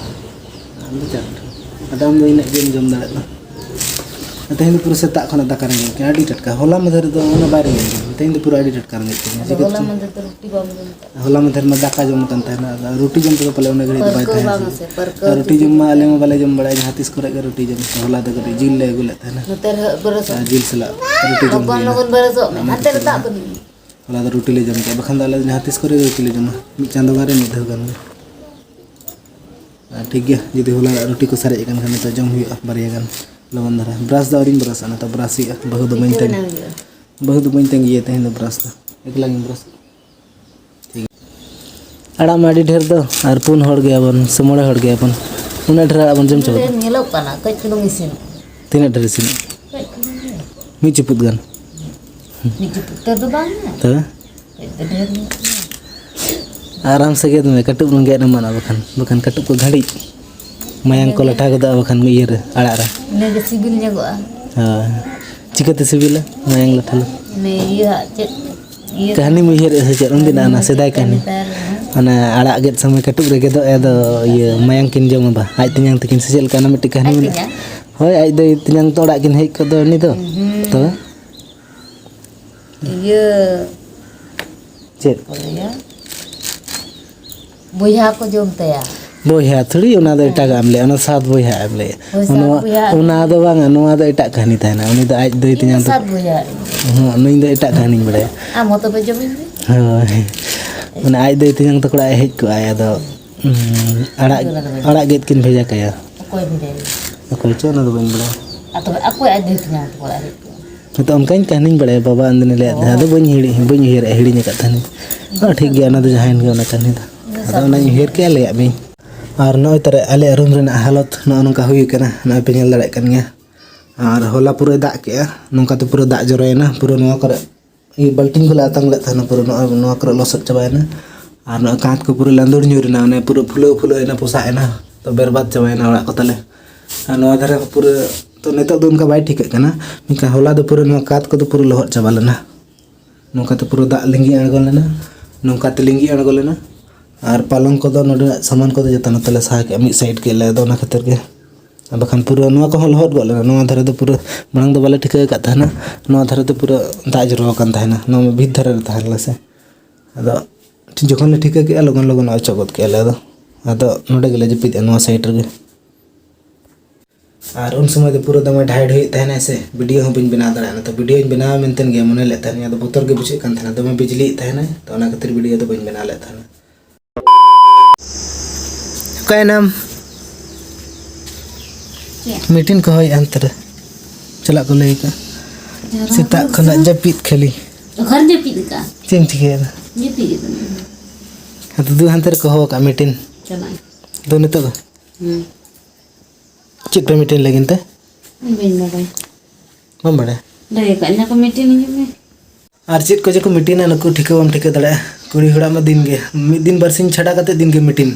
ᱟᱢ ᱫᱚ ᱪᱟᱨ ᱴᱷᱮᱡ᱾ ᱟᱫᱚ ᱟᱢ ᱫᱚ ᱤᱱᱟᱹᱜ ᱜᱮᱢ ᱡᱚᱢ ᱫᱟᱲᱮᱭᱟᱜ ᱠᱟᱱᱟ᱾ ᱟᱨ ᱛᱮᱦᱮᱧ ᱫᱚ ᱯᱩᱨᱟᱹ ᱥᱮᱛᱟᱜ ᱠᱷᱚᱱᱟᱜ ᱫᱟᱠᱟ ᱨᱮᱸᱜᱮᱡ ᱠᱟᱱᱟ, ᱟᱹᱰᱤ ᱴᱟᱴᱠᱟ᱾ ᱦᱚᱞᱟ ᱢᱟᱫᱷᱮᱨ ᱨᱮᱫᱚ ᱩᱱᱟᱹᱜ ᱵᱟᱭ ᱨᱮᱸᱜᱮᱡ ᱠᱟᱱᱟ, ᱛᱮᱦᱮᱧ ᱫᱚ ᱯᱩᱨᱟᱹ ᱟᱹᱰᱤ ᱴᱟᱴᱠᱟ ᱨᱮᱸᱜᱮᱡ ᱠᱟᱱᱟ᱾ ᱟᱫᱚ ᱪᱤᱠᱟᱹ ᱦᱚᱞᱟ ᱛᱮᱪᱚ? ᱢᱟᱫᱷᱮᱨ ᱫᱚ ᱨᱩᱴᱤ ᱵᱟᱢ ᱡᱚᱢ ᱠᱟᱜ᱾ ᱦᱚᱞᱟ ᱢᱟᱫᱷᱮᱨ ᱢᱟ ᱫᱟᱠᱟ ᱡᱚᱢ ᱠᱟᱱ ᱛᱟᱦᱮᱱᱟ, ᱟᱫᱚ ᱨᱩᱴᱤ ᱡᱚᱢ ᱛᱮᱫᱚ ᱯᱟᱞᱮ ᱩᱱᱟᱹᱜ ᱜᱷᱟᱹᱲᱤᱡ ᱫᱚ ᱵᱟᱭ ᱯᱟᱹᱨᱠᱟᱹᱣ ᱛᱟᱦᱮᱱᱟ᱾ ᱵᱟᱝ ᱥᱮ, ᱯᱟᱹᱨᱠᱟᱹᱣ ᱟᱨ ᱨᱩᱴᱤ ᱡᱚᱢ ᱢᱟ ᱟᱞᱮ ᱢᱟ ᱵᱟᱞᱮ ᱡᱚᱢ ᱵᱟᱲᱟᱭᱟ, ᱡᱟᱦᱟᱸ ᱛᱤᱥ ᱠᱚᱨᱮ ᱜᱮ ᱨᱩᱴᱤ ᱡᱚᱢ᱾ ᱦᱚᱞᱟ ᱫᱚ ᱠᱟᱹᱴᱤᱡ ᱡᱤᱞ ᱞᱮ ᱟᱹᱜᱩ ᱞᱮᱫ ᱛᱟᱦᱮᱱᱟ᱾ ᱱᱚᱛᱮ ᱨᱮ ᱦᱟᱸᱜ ᱯᱩᱨᱟᱹ ᱥᱚ-, ᱟᱨ ᱡᱤᱞ ᱥᱟᱞᱟᱜ ᱨᱩᱴᱤ ᱡᱚᱢ ᱞᱚᱜᱚᱱ ᱦᱩᱭᱱᱟ᱾ ᱞᱚᱜᱚᱱ ᱵᱟᱨᱚᱥᱚᱜ ᱢᱮ, ᱚᱱᱟ ᱦᱟᱱᱛᱮ ᱨᱮ ᱠᱷᱟᱹᱛᱤᱨ ᱫᱟᱜ ᱜᱮ ᱵᱟᱹᱱᱩᱜᱼᱟ᱾ ᱦᱚᱞᱟ ᱫᱚ ᱨᱩᱴᱤ ᱞᱮ ᱡᱚᱢ ᱠᱮᱫᱟ, ᱵᱟᱠᱷᱟᱱ ᱫᱚ ᱟᱞᱮ ᱫᱚ ᱡᱟᱦᱟᱸ ᱛᱤᱥ ᱠᱚᱨᱮ ᱜᱮ ᱨᱩᱴᱤ ᱞᱮ ᱡᱚᱢᱟ, ᱢᱤᱫ ᱪᱟᱸᱫᱳ ᱜᱟᱱ ᱨᱮ ᱢᱤᱫ ᱫᱷᱟᱣ ᱜᱟᱱ ᱜᱮ᱾ ᱟᱨ ᱴᱷᱤᱠ ᱜᱮᱭᱟ, ᱡᱩᱫᱤ ᱦᱚᱞᱟ ᱨᱩᱴᱤ ᱠᱚ ᱥᱟᱨᱮᱡ ᱟᱠᱟᱱ ᱠᱷᱟᱱ, ᱱᱤᱛᱚᱜ ᱡᱚᱢ ᱦᱩᱭᱩᱜᱼᱟ ᱵᱟᱨᱭᱟ ᱜᱟᱱ, ᱞᱚᱜᱚᱱ ᱫᱷᱟᱨᱟ᱾ ᱵᱨᱟᱥ ᱫᱚ ᱟᱹᱣᱨᱤᱧ ᱵᱨᱟᱥᱟ, ᱱᱤᱛᱚᱜ ᱵᱨᱟᱥ ᱦᱩᱭᱩᱜᱼᱟ᱾ ᱵᱟᱹᱦᱩ ᱫᱚ ᱵᱟᱹᱧ ᱯᱤᱴᱷᱟᱹ ᱛᱟᱺᱜᱤ, ᱵᱮᱱᱟᱣ ᱦᱩᱭᱩᱜᱼᱟ᱾ ᱵᱟᱹᱦᱩ ᱫᱚ ᱵᱟᱹᱧ ᱛᱟᱺᱜᱤᱭᱟ, ᱛᱮᱦᱮᱧ ᱫᱚ ᱵᱨᱟᱥ ᱫᱚ ᱮᱠᱞᱟ ᱜᱤᱧ ᱵᱨᱟᱥ᱾ ᱴᱷᱤᱠ ᱜᱮᱭᱟ᱾ ᱟᱲᱟᱜ ᱢᱟ ᱟᱹᱰᱤ ᱰᱷᱮᱨ ᱫᱚ, ᱟᱨ ᱯᱩᱱ ᱦᱚᱲ ᱜᱮᱭᱟᱵᱚᱱ ᱥᱮ ᱢᱚᱬᱮ ᱦᱚᱲ ᱜᱮᱭᱟᱵᱚᱱ, ᱩᱱᱟᱹᱜ ᱰᱷᱮᱨ ᱟᱲᱟᱜ ᱵᱚᱱ ᱡᱚᱢ ᱪᱟᱵᱟ ᱰᱷᱮᱨ ᱠᱮᱫᱟ᱾ ᱧᱮᱞᱚᱜ ᱠᱟᱱᱟ, ᱠᱟᱹᱡ ᱪᱩᱞᱩᱝ ᱤᱥᱤᱱᱚᱜ᱾ ᱛᱤᱱᱟᱹᱜ ᱰᱷᱮᱨ ᱤᱥᱤᱱᱚᱜ? ᱠᱟᱹᱡ ᱪᱩᱞᱩᱝ ᱜᱮ᱾ ᱢᱤᱫ ᱪᱩᱯᱩᱫ ᱜᱟᱱ᱾ ᱢᱤᱫ ᱪᱩᱯᱩᱫ ᱩᱛᱟᱹᱨ ᱫᱚ ᱵᱟᱝ᱾ ᱛᱚᱵᱮ? ᱠᱟᱹᱡ ᱫᱚ ᱰᱷᱮᱨ ᱧᱚᱜ ᱜᱮᱭᱟ᱾ ᱟᱨᱟᱢ ᱥᱮ ᱜᱮᱫ ᱢᱮ, ᱠᱟᱹᱴᱩᱵ ᱨᱮᱢ ᱜᱮᱫ ᱮᱢᱟᱱᱟ, ᱵᱟᱠᱷᱟᱱ, ᱵᱟᱠᱷᱟᱱ ᱠᱟᱹᱴᱩᱵ ᱠᱚ ᱜᱷᱟᱹᱲᱤᱡ ᱢᱟᱭᱟᱝ ᱠᱚ ᱞᱟᱴᱷᱟ ᱜᱚᱫᱚᱜᱼᱟ, ᱵᱟᱠᱷᱟᱱ ᱤᱭᱟᱹ ᱨᱮ, ᱟᱲᱟᱜ ᱨᱮ᱾ ᱤᱱᱟᱹᱜᱮ ᱥᱤᱵᱤᱞ ᱧᱚᱜᱚᱜᱼᱟ᱾ ᱦᱳᱭ᱾ ᱪᱤᱠᱟᱹᱛᱮ ᱥᱤᱵᱤᱞᱟ ᱢᱟᱭᱟᱝ ᱞᱟᱴᱷᱟ ᱞᱮᱱ? ᱚᱱᱮ ᱤᱭᱟᱹ ᱦᱟᱸᱜ ᱪᱮᱫ ᱤᱭᱟᱹ ᱠᱟᱹᱦᱱᱤᱢ ᱩᱭᱦᱟᱹᱨᱮᱫᱼᱟ ᱥᱮ ᱪᱮᱫ? ᱩᱱᱫᱤᱱᱟᱜ ᱚᱱᱟ ᱥᱮᱫᱟᱭ ᱠᱟᱹᱦᱱᱤ᱾ ᱱᱮᱛᱟᱨ ᱦᱚᱸ᱾ ᱚᱱᱟ ᱟᱲᱟᱜ ᱜᱮᱫ ᱥᱚᱢᱚᱭ ᱠᱟᱹᱴᱩᱵ ᱨᱮ ᱜᱮᱫᱚᱜ ᱮ ᱟᱫᱚ, ᱤᱭᱟᱹ, ᱢᱟᱭᱟᱝ ᱠᱤᱱ ᱡᱚᱢᱟ ᱵᱟ? ᱟᱡ ᱛᱮᱧᱟᱝ ᱛᱟᱹᱠᱤᱱ ᱥᱮ ᱪᱮᱫ ᱞᱮᱠᱟ? ᱚᱱᱟ ᱢᱤᱫᱴᱮᱡ ᱠᱟᱹᱦᱱᱤ ᱟᱡ ᱢᱮᱱᱟᱜᱼᱟ᱾ ᱛᱮᱧᱟᱝ? ᱦᱳᱭ, ᱟᱡ ᱫᱟᱹᱭ ᱛᱮᱧᱟᱝ ᱛᱚ ᱚᱲᱟᱜ ᱠᱤᱱ ᱦᱮᱡ ᱠᱚᱜ ᱫᱚ ᱩᱱᱤ ᱫᱚ᱾ ᱦᱩᱸ᱾ ᱛᱚᱵᱮ? ᱤᱭᱟᱹ, ᱪᱮᱫ? ᱠᱚ ᱞᱟᱹᱭᱟ, ᱵᱚᱭᱦᱟ ᱠᱚ ᱡᱚᱢ ᱛᱟᱭᱟ᱾ ᱵᱚᱭᱦᱟ ᱛᱷᱚᱲᱤ, ᱚᱱᱟ ᱫᱚ ᱦᱮᱸ᱾ ᱮᱴᱟᱜᱟᱜ ᱮᱢ ᱞᱟᱹᱭᱟ, ᱚᱱᱟ ᱥᱟᱛ ᱵᱚᱭᱦᱟ ᱮᱢ ᱞᱟᱹᱭᱟ᱾ ᱦᱳᱭ, ᱥᱟᱛ ᱱᱚᱣᱟ, ᱵᱚᱭᱦᱟ᱾ ᱚᱱᱟ ᱫᱚ ᱵᱟᱝᱟ, ᱱᱚᱣᱟ ᱫᱚ ᱮᱴᱟᱜ ᱠᱟᱹᱦᱱᱤ ᱛᱟᱦᱮᱱᱟ᱾ ᱩᱱᱤ ᱫᱚ ᱟᱡ ᱫᱟᱹᱭ ᱤᱧ ᱫᱚ ᱛᱮᱧᱟᱝ ᱛᱟᱠᱚ᱾ ᱥᱟᱛ ᱵᱚᱭᱦᱟ᱾ ᱦᱚᱸ, ᱱᱩᱭ ᱫᱚ ᱮᱴᱟᱜ ᱠᱟᱹᱦᱱᱤᱧ ᱵᱟᱲᱟᱭᱟ᱾ ᱟᱢ ᱦᱚᱸ ᱛᱚᱵᱮ ᱡᱚᱢᱤᱧ ᱢᱮ᱾ ᱦᱳᱭ᱾ ᱢᱟᱱᱮ ᱟᱡ ᱫᱟᱹᱭ ᱛᱮᱧᱟᱝ ᱛᱟᱠᱚ ᱚᱲᱟᱜ ᱮ ᱦᱮᱡ ᱠᱚᱜᱼᱟᱭ, ᱟᱫᱚ, ᱩᱸ, ᱟᱲᱟᱜ, ᱤᱧ ᱫᱚ ᱚᱱᱟ ᱫᱚ ᱵᱟᱹᱧ ᱟᱲᱟᱜ ᱜᱮᱫ ᱠᱤᱱ ᱵᱷᱮᱡᱟ ᱠᱟᱭᱟ᱾ ᱚᱠᱚᱭ ᱵᱷᱮᱡᱟᱭᱟ? ᱚᱠᱚᱭ ᱪᱚ, ᱚᱱᱟ ᱫᱚ ᱵᱟᱹᱧ ᱵᱟᱲᱟᱭᱟ᱾ ᱟᱨ ᱛᱚᱵᱮ ᱚᱠᱚᱭ ᱟᱡ ᱫᱟᱹᱭ ᱛᱮᱧᱟᱝ ᱛᱟᱠᱚ ᱚᱲᱟᱜ ᱮ ᱦᱮᱡ ᱠᱚᱜᱼᱟ? ᱱᱤᱛᱚᱜ ᱚᱱᱠᱟᱧ ᱠᱟᱹᱦᱱᱤᱧ ᱵᱟᱲᱟᱭᱟ, ᱵᱟᱵᱟ ᱩᱱᱫᱤᱱᱮ ᱞᱟᱹᱭᱟᱫ ᱛᱟᱦᱮᱸᱫ, ᱚ᱾ ᱟᱫᱚ ᱵᱟᱹᱧ ᱦᱤᱲᱤᱧ, ᱵᱟᱹᱧ ᱩᱭᱦᱟᱹᱨᱮᱫᱼᱟ, ᱦᱤᱲᱤᱧ ᱟᱠᱟᱫ ᱛᱟᱦᱮᱱᱤᱧ᱾ ᱚ, ᱴᱷᱤᱠ ᱜᱮᱭᱟ, ᱚᱱᱟ ᱫᱚ ᱡᱟᱦᱟᱸᱭᱮᱱ ᱜᱮ ᱚᱱᱟ ᱠᱟᱹᱦᱱᱤ ᱫᱚ᱾ ᱤᱧ ᱫᱚ ᱟᱫᱚ ᱥᱟᱵ ᱚᱱᱟᱧ ᱫᱚ ᱩᱭᱦᱟᱹᱨ ᱠᱮᱫᱼᱟ, ᱞᱟᱹᱭᱟᱫ ᱢᱮᱭᱟᱹᱧ᱾ ᱟᱨ ᱱᱚᱜᱼᱚᱭ ᱛᱟᱨᱟ ᱟᱞᱮᱭᱟᱜ ᱨᱩᱢ ᱨᱮᱱᱟᱜ ᱦᱟᱞᱚᱛ ᱱᱚᱜᱼᱚ ᱱᱚᱝᱠᱟ ᱦᱩᱭ ᱟᱠᱟᱱᱟ, ᱱᱚᱜᱼᱚᱭ ᱯᱮ ᱧᱮᱞ ᱫᱟᱲᱮᱭᱟᱜ ᱠᱟᱱ ᱜᱮᱭᱟ᱾ ᱟᱨ ᱦᱚᱞᱟ ᱯᱩᱨᱟᱹᱭ ᱫᱟᱜ ᱠᱮᱫᱼᱟ, ᱱᱚᱝᱠᱟ ᱛᱮ ᱯᱩᱨᱟᱹ ᱫᱟᱜ ᱡᱚᱨᱚᱭᱮᱱᱟ, ᱯᱩᱨᱟᱹ ᱱᱚᱣᱟ ᱠᱚᱨᱮ ᱤᱭᱟᱹ ᱵᱟᱹᱞᱴᱤᱱ ᱠᱚᱞᱮ ᱟᱛᱟᱝ ᱞᱮᱫ ᱛᱟᱦᱮᱱᱟ, ᱯᱩᱨᱟᱹ ᱱᱚᱜᱼᱚᱭ ᱱᱚᱣᱟ ᱠᱚᱨᱮ ᱞᱚᱥᱚᱫ ᱪᱟᱵᱟᱭᱮᱱᱟ᱾ ᱟᱨ ᱱᱚᱣᱟ ᱠᱟᱸᱛ ᱠᱚ ᱯᱩᱨᱟᱹ ᱞᱟᱸᱫᱩᱲ ᱧᱩᱨ ᱮᱱᱟ, ᱚᱱᱮ ᱯᱩᱨᱟᱹ ᱯᱷᱩᱞᱟᱹᱣ ᱯᱷᱩᱞᱟᱹᱣ ᱮᱱᱟ, ᱯᱚᱥᱟᱜ ᱮᱱᱟ, ᱛᱚ ᱵᱮᱨᱵᱟᱫ ᱪᱟᱵᱟᱭᱮᱱᱟ ᱚᱲᱟᱜ ᱠᱚ ᱛᱟᱞᱮ᱾ ᱟᱨ ᱱᱚᱣᱟ ᱫᱷᱟᱨᱮ ᱦᱚᱸ ᱯᱩᱨᱟᱹ ᱛᱚ ᱱᱤᱛᱚᱜ ᱫᱚ ᱚᱱᱠᱟ ᱵᱟᱭ ᱴᱷᱤᱠᱟᱹᱜ ᱠᱟᱱᱟ, ᱢᱮᱱᱠᱷᱟᱱ ᱦᱚᱞᱟ ᱫᱚ ᱯᱩᱨᱟᱹ ᱱᱚᱣᱟ ᱠᱟᱸᱛ ᱠᱚᱫᱚ ᱯᱩᱨᱟᱹ ᱞᱚᱦᱚᱫ ᱪᱟᱵᱟ ᱞᱮᱱᱟ᱾ ᱱᱚᱝᱠᱟᱛᱮ ᱯᱩᱨᱟᱹ ᱫᱟᱜ ᱞᱤᱸᱜᱤ ᱟᱬᱜᱚ ᱞᱮᱱᱟ, ᱱᱚᱝᱠᱟᱛᱮ ᱞᱤᱸᱜᱤ ᱟᱬᱜᱚ ᱞᱮᱱᱟ᱾ ᱟᱨ ᱯᱟᱞᱚᱝ ᱠᱚᱫᱚ, ᱱᱚᱰᱮᱱᱟᱜ ᱥᱟᱢᱟᱱ ᱠᱚᱫᱚ ᱡᱚᱛᱚ ᱱᱚᱛᱮ ᱞᱮ ᱥᱟᱦᱟ ᱠᱮᱜᱼᱟ, ᱢᱤᱫ ᱥᱟᱭᱤᱰ ᱠᱮᱜᱼᱟ ᱞᱮ, ᱟᱫᱚ ᱚᱱᱟ ᱠᱷᱟᱹᱛᱤᱨ ᱜᱮ᱾ ᱟᱨ ᱵᱟᱠᱷᱟᱱ ᱯᱩᱨᱟᱹ ᱱᱚᱣᱟ ᱠᱚᱦᱚᱸ ᱞᱚᱦᱚᱫ ᱜᱚᱫ ᱞᱮᱱᱟ᱾ ᱱᱚᱣᱟ ᱫᱷᱟᱨᱮ ᱫᱚ ᱯᱩᱨᱟᱹ, ᱢᱟᱲᱟᱝ ᱫᱚ ᱵᱟᱞᱮ ᱴᱷᱤᱠᱟᱹ ᱟᱠᱟᱫ ᱛᱟᱦᱮᱱᱟ, ᱱᱚᱣᱟ ᱫᱷᱟᱨᱮ ᱫᱚ ᱯᱩᱨᱟᱹ ᱫᱟᱜ ᱡᱚᱨᱚ ᱟᱠᱟᱱ ᱛᱟᱦᱮᱱᱟ, ᱱᱚᱣᱟ ᱵᱷᱤᱛ ᱫᱷᱟᱨᱮ ᱨᱮ ᱛᱟᱦᱮᱸ ᱞᱮᱱᱟ ᱥᱮ᱾ ᱟᱫᱚ ᱡᱚᱠᱷᱚᱱ ᱞᱮ ᱴᱷᱤᱠᱟᱹ ᱠᱮᱜᱼᱟ, ᱞᱚᱜᱚᱱ ᱞᱚᱜᱚᱱ ᱚᱪᱚᱜ ᱜᱚᱫ ᱠᱮᱜᱼᱟ ᱞᱮ᱾ ᱟᱫᱚ, ᱟᱫᱚ ᱱᱚᱰᱮ ᱜᱮᱞᱮ ᱡᱟᱹᱯᱤᱫᱼᱟ, ᱱᱚᱣᱟ ᱥᱟᱭᱤᱰ ᱨᱮᱜᱮ᱾ ᱟᱨ ᱩᱱ ᱥᱚᱢᱚᱭ ᱫᱚ ᱯᱩᱨᱟᱹ ᱫᱚᱢᱮ ᱰᱷᱟᱭ ᱰᱷᱩᱭᱮᱫ ᱛᱟᱦᱮᱱᱟᱭ ᱥᱮ, ᱵᱷᱤᱰᱤᱭᱳ ᱦᱚᱸ ᱵᱟᱹᱧ ᱵᱮᱱᱟᱣ ᱫᱟᱲᱮᱭᱟᱜᱼᱟ᱾ ᱱᱤᱛᱚᱜ ᱵᱷᱤᱰᱤᱭᱳᱧ ᱵᱮᱱᱟᱣᱟ ᱢᱮᱱᱛᱮ ᱜᱮ ᱢᱚᱱᱮ ᱞᱮᱫ ᱛᱟᱦᱮᱱᱟᱹᱧ, ᱟᱫᱚ ᱵᱚᱛᱚᱨ ᱜᱮ ᱵᱩᱡᱷᱟᱹᱜ ᱠᱟᱱ ᱛᱟᱦᱮᱱᱟ, ᱛᱚ ᱚᱱᱟ ᱠᱷᱟᱹᱛᱤᱨ ᱵᱷᱤᱰᱤᱭᱳ ᱫᱚ ᱵᱟᱹᱧ ᱵᱮᱱᱟᱣ ᱞᱮᱫ ᱛᱟᱦᱮᱱᱟ᱾ ᱚᱠᱟᱭᱮᱱᱟᱢ? ᱪᱮᱫ? ᱢᱤᱴᱤᱝ ᱠᱚ ᱦᱚᱦᱚᱭᱮᱫᱼᱟ ᱦᱟᱱᱛᱮ ᱨᱮ, ᱪᱟᱞᱟᱜ ᱠᱚ ᱞᱟᱹᱭ ᱟᱠᱟᱫᱼᱟ᱾ ᱡᱟᱣᱨᱟ ᱥᱮᱛᱟᱜ ᱠᱚ ᱠᱷᱚᱱᱟᱜ ᱥᱮ? ᱡᱟᱹᱯᱤᱫ ᱠᱷᱟᱹᱞᱤ᱾ ᱚᱠᱟᱨᱮ ᱡᱟᱹᱯᱤᱫ ᱟᱠᱟᱫᱼᱟ? ᱪᱮᱫ ᱮᱢ ᱪᱤᱠᱟᱹᱭᱮᱫᱟ? ᱡᱟᱹᱯᱤᱫ ᱟᱠᱟᱫᱟᱹᱧ᱾ ᱟᱫᱚ ᱫᱩ ᱦᱟᱱᱛᱮ ᱨᱮᱠᱚ ᱦᱚᱦᱚ ᱟᱠᱟᱫᱼᱟ ᱢᱤᱴᱤᱝ᱾ ᱪᱟᱞᱟᱜ ᱟᱹᱧ᱾ ᱫᱩ ᱱᱤᱛᱚᱜ ᱫᱚ? ᱦᱩᱸ᱾ ᱪᱮᱫ ᱯᱮ ᱢᱤᱴᱤᱝ ᱞᱟᱹᱜᱤᱫ ᱛᱮ? ᱤᱧ ᱵᱟᱹᱧ ᱵᱟᱰᱟᱭᱟ᱾ ᱵᱟᱢ ᱵᱟᱰᱟᱭᱟ? ᱞᱟᱹᱭ ᱟᱠᱟᱫ ᱤᱧ ᱠᱚ ᱢᱤᱴᱤᱝ ᱦᱤᱡᱩᱜ ᱢᱮ᱾ ᱟᱨ ᱪᱮᱫ ᱠᱚᱪᱚ ᱠᱚ ᱢᱤᱴᱤᱝᱟ ᱱᱩᱠᱩ, ᱴᱷᱤᱠᱟᱹ ᱵᱟᱢ ᱴᱷᱤᱠᱟᱹ ᱫᱟᱲᱮᱭᱟᱜᱼᱟ᱾ ᱠᱩᱲᱤ ᱦᱚᱲᱟᱜ ᱢᱟ ᱫᱤᱱ ᱜᱮ, ᱢᱤᱫ ᱫᱤᱱ ᱵᱟᱨᱥᱤᱧ ᱪᱷᱟᱰᱟ ᱠᱟᱛᱮ ᱫᱤᱱ ᱜᱮ ᱢᱤᱴᱤᱝ᱾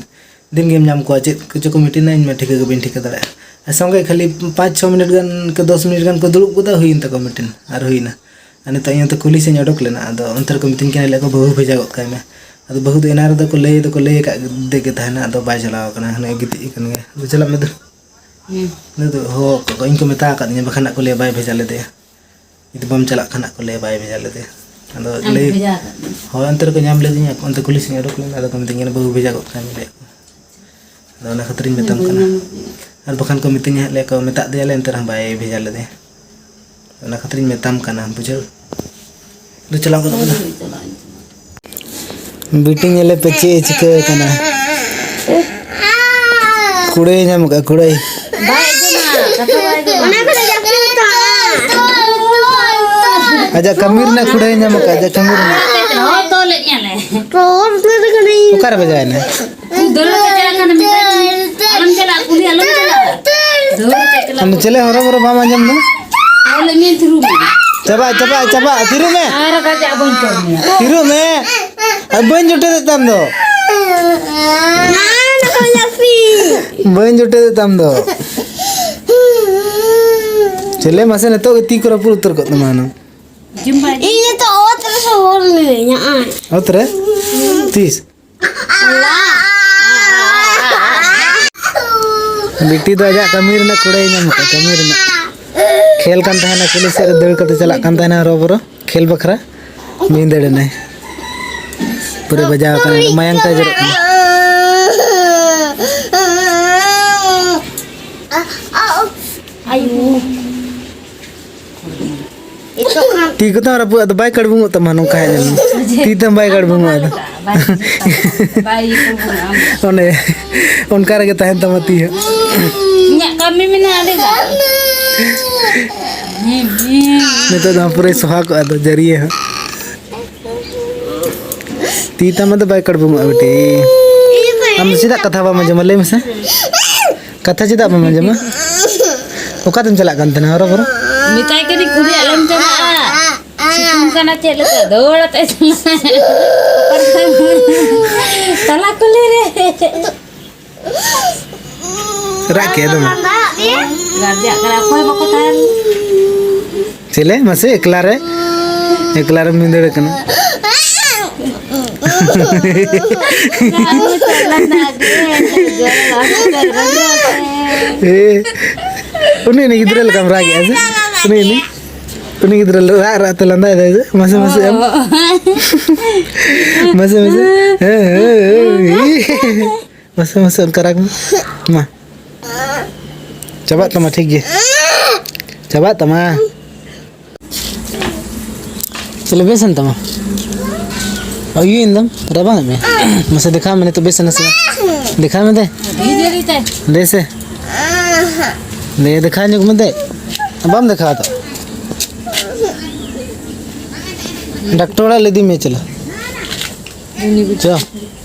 ᱫᱤᱱ ᱜᱮᱢ ᱧᱟᱢ ᱠᱚᱣᱟ, ᱪᱮᱫ ᱠᱚᱪᱚ ᱠᱚ ᱢᱤᱴᱤᱝᱟ, ᱤᱧ ᱢᱟ ᱴᱷᱤᱠᱟᱹ ᱜᱮ ᱵᱟᱹᱧ ᱴᱷᱤᱠᱟᱹ ᱫᱟᱲᱮᱭᱟᱜᱼᱟ᱾ ᱟᱨ ᱥᱚᱸᱜᱮ ᱠᱷᱟᱹᱞᱤ ᱯᱟᱸᱪ ᱪᱷᱚ ᱢᱤᱱᱤᱴ ᱜᱟᱱ ᱠᱚ, ᱫᱚᱥ ᱢᱤᱱᱤᱴ ᱜᱟᱱ ᱠᱚ ᱫᱩᱲᱩᱵ ᱜᱚᱫᱟ, ᱦᱩᱭᱮᱱ ᱛᱟᱠᱚᱣᱟ ᱢᱤᱴᱤᱝ, ᱟᱨ ᱦᱩᱭᱱᱟ᱾ ᱟᱨ ᱱᱤᱛᱚᱜ ᱤᱧ ᱦᱚᱸᱛᱚ ᱠᱩᱞᱦᱤ ᱥᱮᱫ ᱤᱧ ᱚᱰᱚᱠ ᱞᱮᱱᱟ, ᱟᱫᱚ ᱚᱱᱛᱮ ᱨᱮᱠᱚ ᱢᱤᱛᱟᱹᱧ ᱠᱟᱱᱟ, ᱞᱟᱹᱭ ᱠᱚ, "ᱵᱟᱹᱦᱩ ᱵᱷᱮᱡᱟ ᱜᱚᱫ ᱠᱟᱭ ᱢᱮ᱾" ᱟᱫᱚ ᱵᱟᱹᱦᱩ ᱫᱚ ᱮᱱᱟᱝ ᱨᱮᱫᱚ ᱠᱚ ᱞᱟᱹᱭ ᱫᱚᱠᱚ ᱞᱟᱹᱭ ᱟᱠᱟᱫ ᱜᱮ ᱛᱟᱦᱮᱱᱟ, ᱟᱫᱚ ᱵᱟᱭ ᱪᱟᱞᱟᱣ ᱠᱟᱱᱟ, ᱦᱟᱱᱮ ᱜᱤᱛᱤᱡ ᱟᱠᱟᱱ ᱜᱮ᱾ ᱟᱫᱚ ᱪᱟᱞᱟᱜ ᱢᱮ ᱫᱩ᱾ ᱦᱩᱸ᱾ ᱱᱩᱭ ᱫᱚ ᱦᱚᱦᱚ ᱟᱠᱚ ᱠᱚ, ᱤᱧ ᱠᱚ ᱢᱮᱛᱟ ᱟᱠᱟᱫᱤᱧᱟ, ᱵᱟᱠᱷᱟᱱ ᱦᱟᱸᱜ ᱠᱚ ᱞᱟᱹᱭᱟ ᱵᱟᱭ ᱵᱷᱮᱡᱟ ᱞᱮᱫᱮᱭᱟ᱾ ᱡᱩᱫᱤ ᱵᱟᱢ ᱪᱟᱞᱟᱜ ᱠᱷᱟᱱ ᱦᱟᱸᱜ ᱠᱚ ᱞᱟᱹᱭᱟ ᱵᱟᱭ ᱵᱷᱮᱡᱟ ᱞᱮᱫᱮᱭᱟ᱾ ᱟᱫᱚ ᱟᱢ ᱞᱟᱹᱭ, ᱵᱷᱮᱡᱟ ᱟᱠᱟᱫ ᱢᱮᱭᱟ? ᱦᱳᱭ, ᱚᱱᱛᱮ ᱨᱮᱠᱚ ᱧᱟᱢ ᱞᱮᱫᱤᱧᱟ, ᱚᱱᱛᱮ ᱠᱩᱞᱦᱤ ᱥᱮᱫ ᱤᱧ ᱚᱰᱚᱠ ᱞᱮᱱᱟ, ᱟᱫᱚ ᱠᱚ ᱢᱤᱛᱟᱹᱧ ᱠᱟᱱᱟ, "ᱵᱟᱹᱦᱩ ᱵᱷᱮᱡᱟ ᱜᱚᱫ ᱠᱟᱭ ᱢᱮ", ᱞᱟᱹᱭ ᱟᱠᱚ᱾ ᱟᱫᱚ ᱚᱱᱟ ᱠᱷᱟᱹᱛᱤᱨᱤᱧ ᱢᱮᱛᱟᱢ ᱠᱟᱱᱟ᱾ ᱟᱨ ᱵᱟᱠᱷᱟᱱ ᱠᱚ ᱢᱤᱛᱟᱹᱧᱟ ᱦᱟᱸᱜ, ᱞᱟᱹᱭ ᱟᱠᱚ, "ᱢᱮᱛᱟᱜ ᱫᱮᱭᱟᱞᱮ, ᱮᱱᱛᱮ ᱨᱮᱦᱚᱸ ᱵᱟᱭ ᱵᱷᱮᱡᱟ ᱞᱮᱫᱮᱭᱟ᱾" ᱚᱱᱟ ᱠᱷᱟᱹᱛᱤᱨᱤᱧ ᱢᱮᱛᱟᱢ ᱠᱟᱱᱟ, ᱵᱩᱡᱷᱟᱹᱣ᱾ ᱫᱩ ᱪᱟᱞᱟᱣ ᱜᱚᱫᱚᱜ ᱠᱟᱱᱟ᱾ ᱦᱳᱭ, ᱪᱟᱞᱟᱜ ᱟᱹᱧ, ᱪᱟᱞᱟᱜ ᱟᱹᱧ᱾ ᱵᱤᱴᱤ ᱧᱮᱞᱮ ᱯᱮ ᱪᱮᱫ ᱮ ᱪᱤᱠᱟᱹ ᱠᱟᱱᱟ᱾ ᱠᱩᱲᱟᱹᱭ ᱧᱟᱢ ᱠᱟᱜᱼᱟ, ᱠᱩᱲᱟᱹᱭ᱾ ᱵᱟᱭ ᱟᱸᱡᱚᱢᱟ, ᱠᱟᱛᱷᱟ ᱵᱟᱭ ᱟᱸᱡᱚᱢᱟ᱾ ᱟᱡᱟᱜ ᱠᱟᱹᱢᱤ ᱨᱮᱱᱟᱜ ᱠᱩᱲᱟᱹᱭ ᱧᱟᱢ ᱠᱟᱜᱼᱟ, ᱟᱡᱟᱜ ᱠᱟᱹᱢᱤ ᱨᱮᱱᱟᱜ᱾ ᱦᱳᱭ, ᱛᱚᱞᱮᱫ ᱧᱟᱞᱮ᱾ ᱚᱠᱟᱨᱮ ᱵᱟᱡᱟᱣ ᱮᱱᱟ? ᱫᱟᱹᱲ ᱠᱟᱛᱮ ᱪᱟᱞᱟᱜ ᱠᱟᱱᱟ, ᱢᱮᱛᱟᱭ ᱠᱟᱱᱟ, "ᱟᱞᱚᱢ ᱪᱟᱞᱟᱜᱼᱟ, ᱠᱩᱞᱦᱤ ᱟᱞᱚᱢ ᱪᱟᱞᱟᱜᱼᱟ᱾" ᱫᱟᱹᱲ ᱠᱟᱛᱮ ᱪᱟᱞᱟᱜ ᱟᱢ ᱫᱚ ᱪᱮᱞᱮ ᱦᱚᱨᱚ ᱵᱚᱨᱚ ᱵᱟᱢ ᱟᱸᱡᱚᱢ ᱫᱟ? ᱚᱞᱮ ᱢᱮ ᱛᱷᱤᱨᱩ ᱢᱮ᱾ ᱪᱟᱵᱟᱜ, ᱪᱟᱵᱟᱜ, ᱪᱟᱵᱟᱜ, ᱛᱷᱤᱨᱩ ᱢᱮ᱾ ᱟᱨ ᱠᱟᱡᱟᱜ ᱵᱟᱹᱧ ᱛᱚᱞ ᱢᱮᱭᱟ᱾ ᱛᱷᱤᱨᱩ ᱢᱮ᱾ ᱟᱨ ᱵᱟᱹᱧ ᱡᱚᱴᱮᱫ ᱛᱟᱢ ᱫᱚ᱾ ᱵᱟᱹᱧ ᱡᱚᱴᱮᱫ ᱛᱟᱢ ᱫᱚ᱾ ᱪᱮᱞᱮ ᱢᱟᱥᱮ ᱱᱤᱛᱚᱜ ᱜᱮ ᱛᱤ ᱠᱚ ᱨᱟᱹᱯᱩᱫ ᱩᱛᱟᱹᱨ ᱠᱚᱜ ᱛᱟᱢᱟ ᱦᱩᱱᱟᱹᱝ᱾ ᱤᱧ ᱱᱤᱛᱚᱜ ᱚᱛ ᱨᱮ ᱥᱚᱵᱚᱨ ᱞᱤᱱᱟᱹᱧ᱾ ᱚᱛ ᱨᱮ? ᱛᱤᱥ? ᱵᱤᱴᱤ ᱫᱚ ᱟᱡᱟᱜ ᱠᱟᱹᱢᱤ ᱨᱮᱱᱟᱜ ᱠᱩᱲᱟᱹᱭ ᱧᱟᱢ ᱠᱟᱜᱼᱟ, ᱠᱟᱹᱢᱤ ᱨᱮᱱᱟᱜ᱾ ᱠᱷᱮᱞ ᱠᱟᱱ ᱛᱟᱦᱮᱱᱟ, ᱠᱩᱞᱦᱤ ᱥᱮᱫ ᱨᱮ ᱫᱟᱹᱲ ᱠᱟᱛᱮ ᱪᱟᱞᱟᱜ ᱠᱟᱱ ᱛᱟᱦᱮᱱᱟ ᱦᱚᱨᱚ ᱵᱚᱨᱚ ᱠᱷᱮᱞ ᱵᱟᱠᱷᱨᱟ᱾ ᱵᱷᱤᱸᱫᱟᱹᱲ ᱮᱱᱟᱭ᱾ ᱯᱩᱨᱟᱹ ᱵᱟᱡᱟᱣ ᱟᱠᱟᱱᱟ, ᱢᱟᱭᱟᱝ ᱛᱟᱭ ᱡᱚᱨᱚᱜ ᱠᱟᱱᱟ᱾ ᱟᱭᱳ᱾ ᱛᱤ ᱠᱚᱛᱟᱢ ᱨᱟᱹᱯᱩᱫ, ᱟᱫᱚ ᱵᱟᱭ ᱠᱟᱲᱵᱩᱝᱚᱜ ᱛᱟᱢᱟ, ᱱᱚᱝᱠᱟ ᱦᱮᱡ ᱞᱮᱱ᱾ ᱛᱤ ᱛᱟᱢ ᱵᱟᱭ ᱠᱟᱲᱵᱩᱝᱚᱜᱼᱟ ᱟᱫᱚ᱾ ᱵᱟᱭ ᱤᱭᱟᱹ ᱠᱟᱲᱵᱩᱝᱚᱜᱼᱟ᱾ ᱚᱱᱮ ᱚᱱᱠᱟ ᱨᱮᱜᱮ ᱛᱟᱦᱮᱱ ᱛᱟᱢᱟ ᱛᱤ ᱦᱚᱸ᱾ ᱤᱧᱟᱹᱜ ᱠᱟᱹᱢᱤ ᱢᱮᱱᱟᱜᱼᱟ ᱟᱹᱰᱤ ᱜᱟᱱ᱾ ᱱᱤᱛᱚᱜ ᱫᱚ ᱯᱩᱨᱟᱹᱭ ᱥᱚᱦᱟ ᱠᱚᱜᱼᱟ ᱟᱫᱚ ᱡᱟᱹᱨᱤᱭᱟᱹ ᱦᱚᱸ᱾ ᱛᱤ ᱛᱟᱢ ᱫᱚ ᱵᱟᱭ ᱠᱟᱲᱵᱩᱝᱚᱜᱼᱟ ᱵᱤᱴᱤ᱾ ᱟᱢ ᱫᱚ ᱪᱮᱫᱟᱜ ᱠᱟᱛᱷᱟ ᱵᱟᱢ ᱟᱸᱡᱚᱢᱟ, ᱞᱟᱹᱭ ᱢᱮᱥᱮ? ᱠᱟᱛᱷᱟ ᱪᱮᱫᱟᱜ ᱵᱟᱢ ᱟᱸᱡᱚᱢᱟ? ᱚᱠᱟᱛᱮᱢ ᱪᱟᱞᱟᱜ ᱠᱟᱱ ᱛᱟᱦᱮᱱᱟ ᱦᱚᱨᱚ ᱵᱚᱨᱚ? ᱢᱮᱛᱟᱭ ᱠᱟᱹᱱᱟᱹᱧ ᱠᱩᱞᱦᱤ ᱟᱞᱚᱢ ᱪᱟᱞᱟᱜᱼᱟ᱾ ᱥᱤᱛᱩᱝ ᱠᱟᱱᱟ ᱪᱮᱫ ᱞᱮᱠᱟ? ᱫᱟᱹᱲ ᱟᱛᱮ ᱪᱟᱞᱟᱜᱼᱟ᱾ ᱛᱟᱞᱟ ᱠᱩᱞᱦᱤ ᱨᱮ᱾ ᱨᱟᱜ ᱠᱮᱫ ᱫᱚᱢᱮ᱾ ᱜᱟᱨᱡᱟᱜ ᱠᱟᱱᱟ, ᱚᱠᱚᱭ ᱵᱟᱠᱚ ᱛᱟᱦᱮᱱ᱾ ᱪᱮᱞᱮ ᱢᱟᱥᱮ ᱮᱠᱞᱟ ᱨᱮ, ᱮᱠᱞᱟ ᱨᱮᱢ ᱵᱷᱤᱸᱫᱟᱹᱲ ᱠᱟᱱᱟ᱾ ᱮ, ᱩᱱᱤ, ᱩᱱᱤ ᱜᱤᱫᱽᱨᱟᱹ ᱞᱮᱠᱟᱢ ᱨᱟᱜᱮᱜᱼᱟ ᱥᱮ? ᱩᱱᱤ, ᱩᱱᱤ, ᱩᱱᱤ ᱜᱤᱫᱽᱨᱟᱹ ᱨᱟᱜ ᱨᱟᱜ ᱛᱮ ᱞᱟᱸᱫᱟᱭ ᱫᱟᱭ ᱥᱮ? ᱢᱟᱥᱮ, ᱢᱟᱥᱮ ᱮᱢ᱾ ᱢᱟᱥᱮ, ᱢᱟᱥᱮ᱾ ᱦᱮᱸ, ᱦᱮᱸ, ᱦᱮᱸ, ᱦᱮᱸ᱾ ᱢᱟᱥᱮ, ᱢᱟᱥᱮ, ᱚᱱᱠᱟ ᱨᱟᱜᱽ ᱢᱮ᱾ ᱢᱟ᱾ ᱪᱟᱵᱟᱜ ᱛᱟᱢᱟ, ᱴᱷᱤᱠ ᱜᱮ᱾ ᱪᱟᱵᱟᱜ ᱛᱟᱢᱟ᱾ ᱪᱮᱞᱮ ᱵᱮᱥ ᱮᱱ ᱛᱟᱢᱟ? ᱚ, ᱤᱭᱟᱹ ᱮᱱ ᱫᱚᱢ, ᱨᱟᱵᱟᱝ ᱮᱫ ᱢᱮ᱾ ᱢᱟᱥᱮ ᱫᱮᱠᱷᱟᱣ ᱢᱮ, ᱱᱤᱛᱚᱜ ᱵᱮᱥ ᱮᱱᱟ ᱥᱮ ᱵᱟᱝ? ᱫᱮᱠᱷᱟᱣ ᱢᱮ ᱫᱮ᱾ ᱞᱟᱹᱭ ᱥᱮ᱾ ᱫᱮ, ᱫᱮᱠᱷᱟᱣ ᱧᱚᱜ ᱢᱮ ᱫᱮ᱾ ᱵᱟᱢ ᱫᱮᱠᱷᱟᱣ ᱫᱟ᱾ ᱰᱟᱠᱴᱚᱨ ᱚᱲᱟᱜ ᱞᱮ ᱤᱫᱤ ᱢᱮ, ᱪᱚᱞᱚ᱾ ᱪᱚ᱾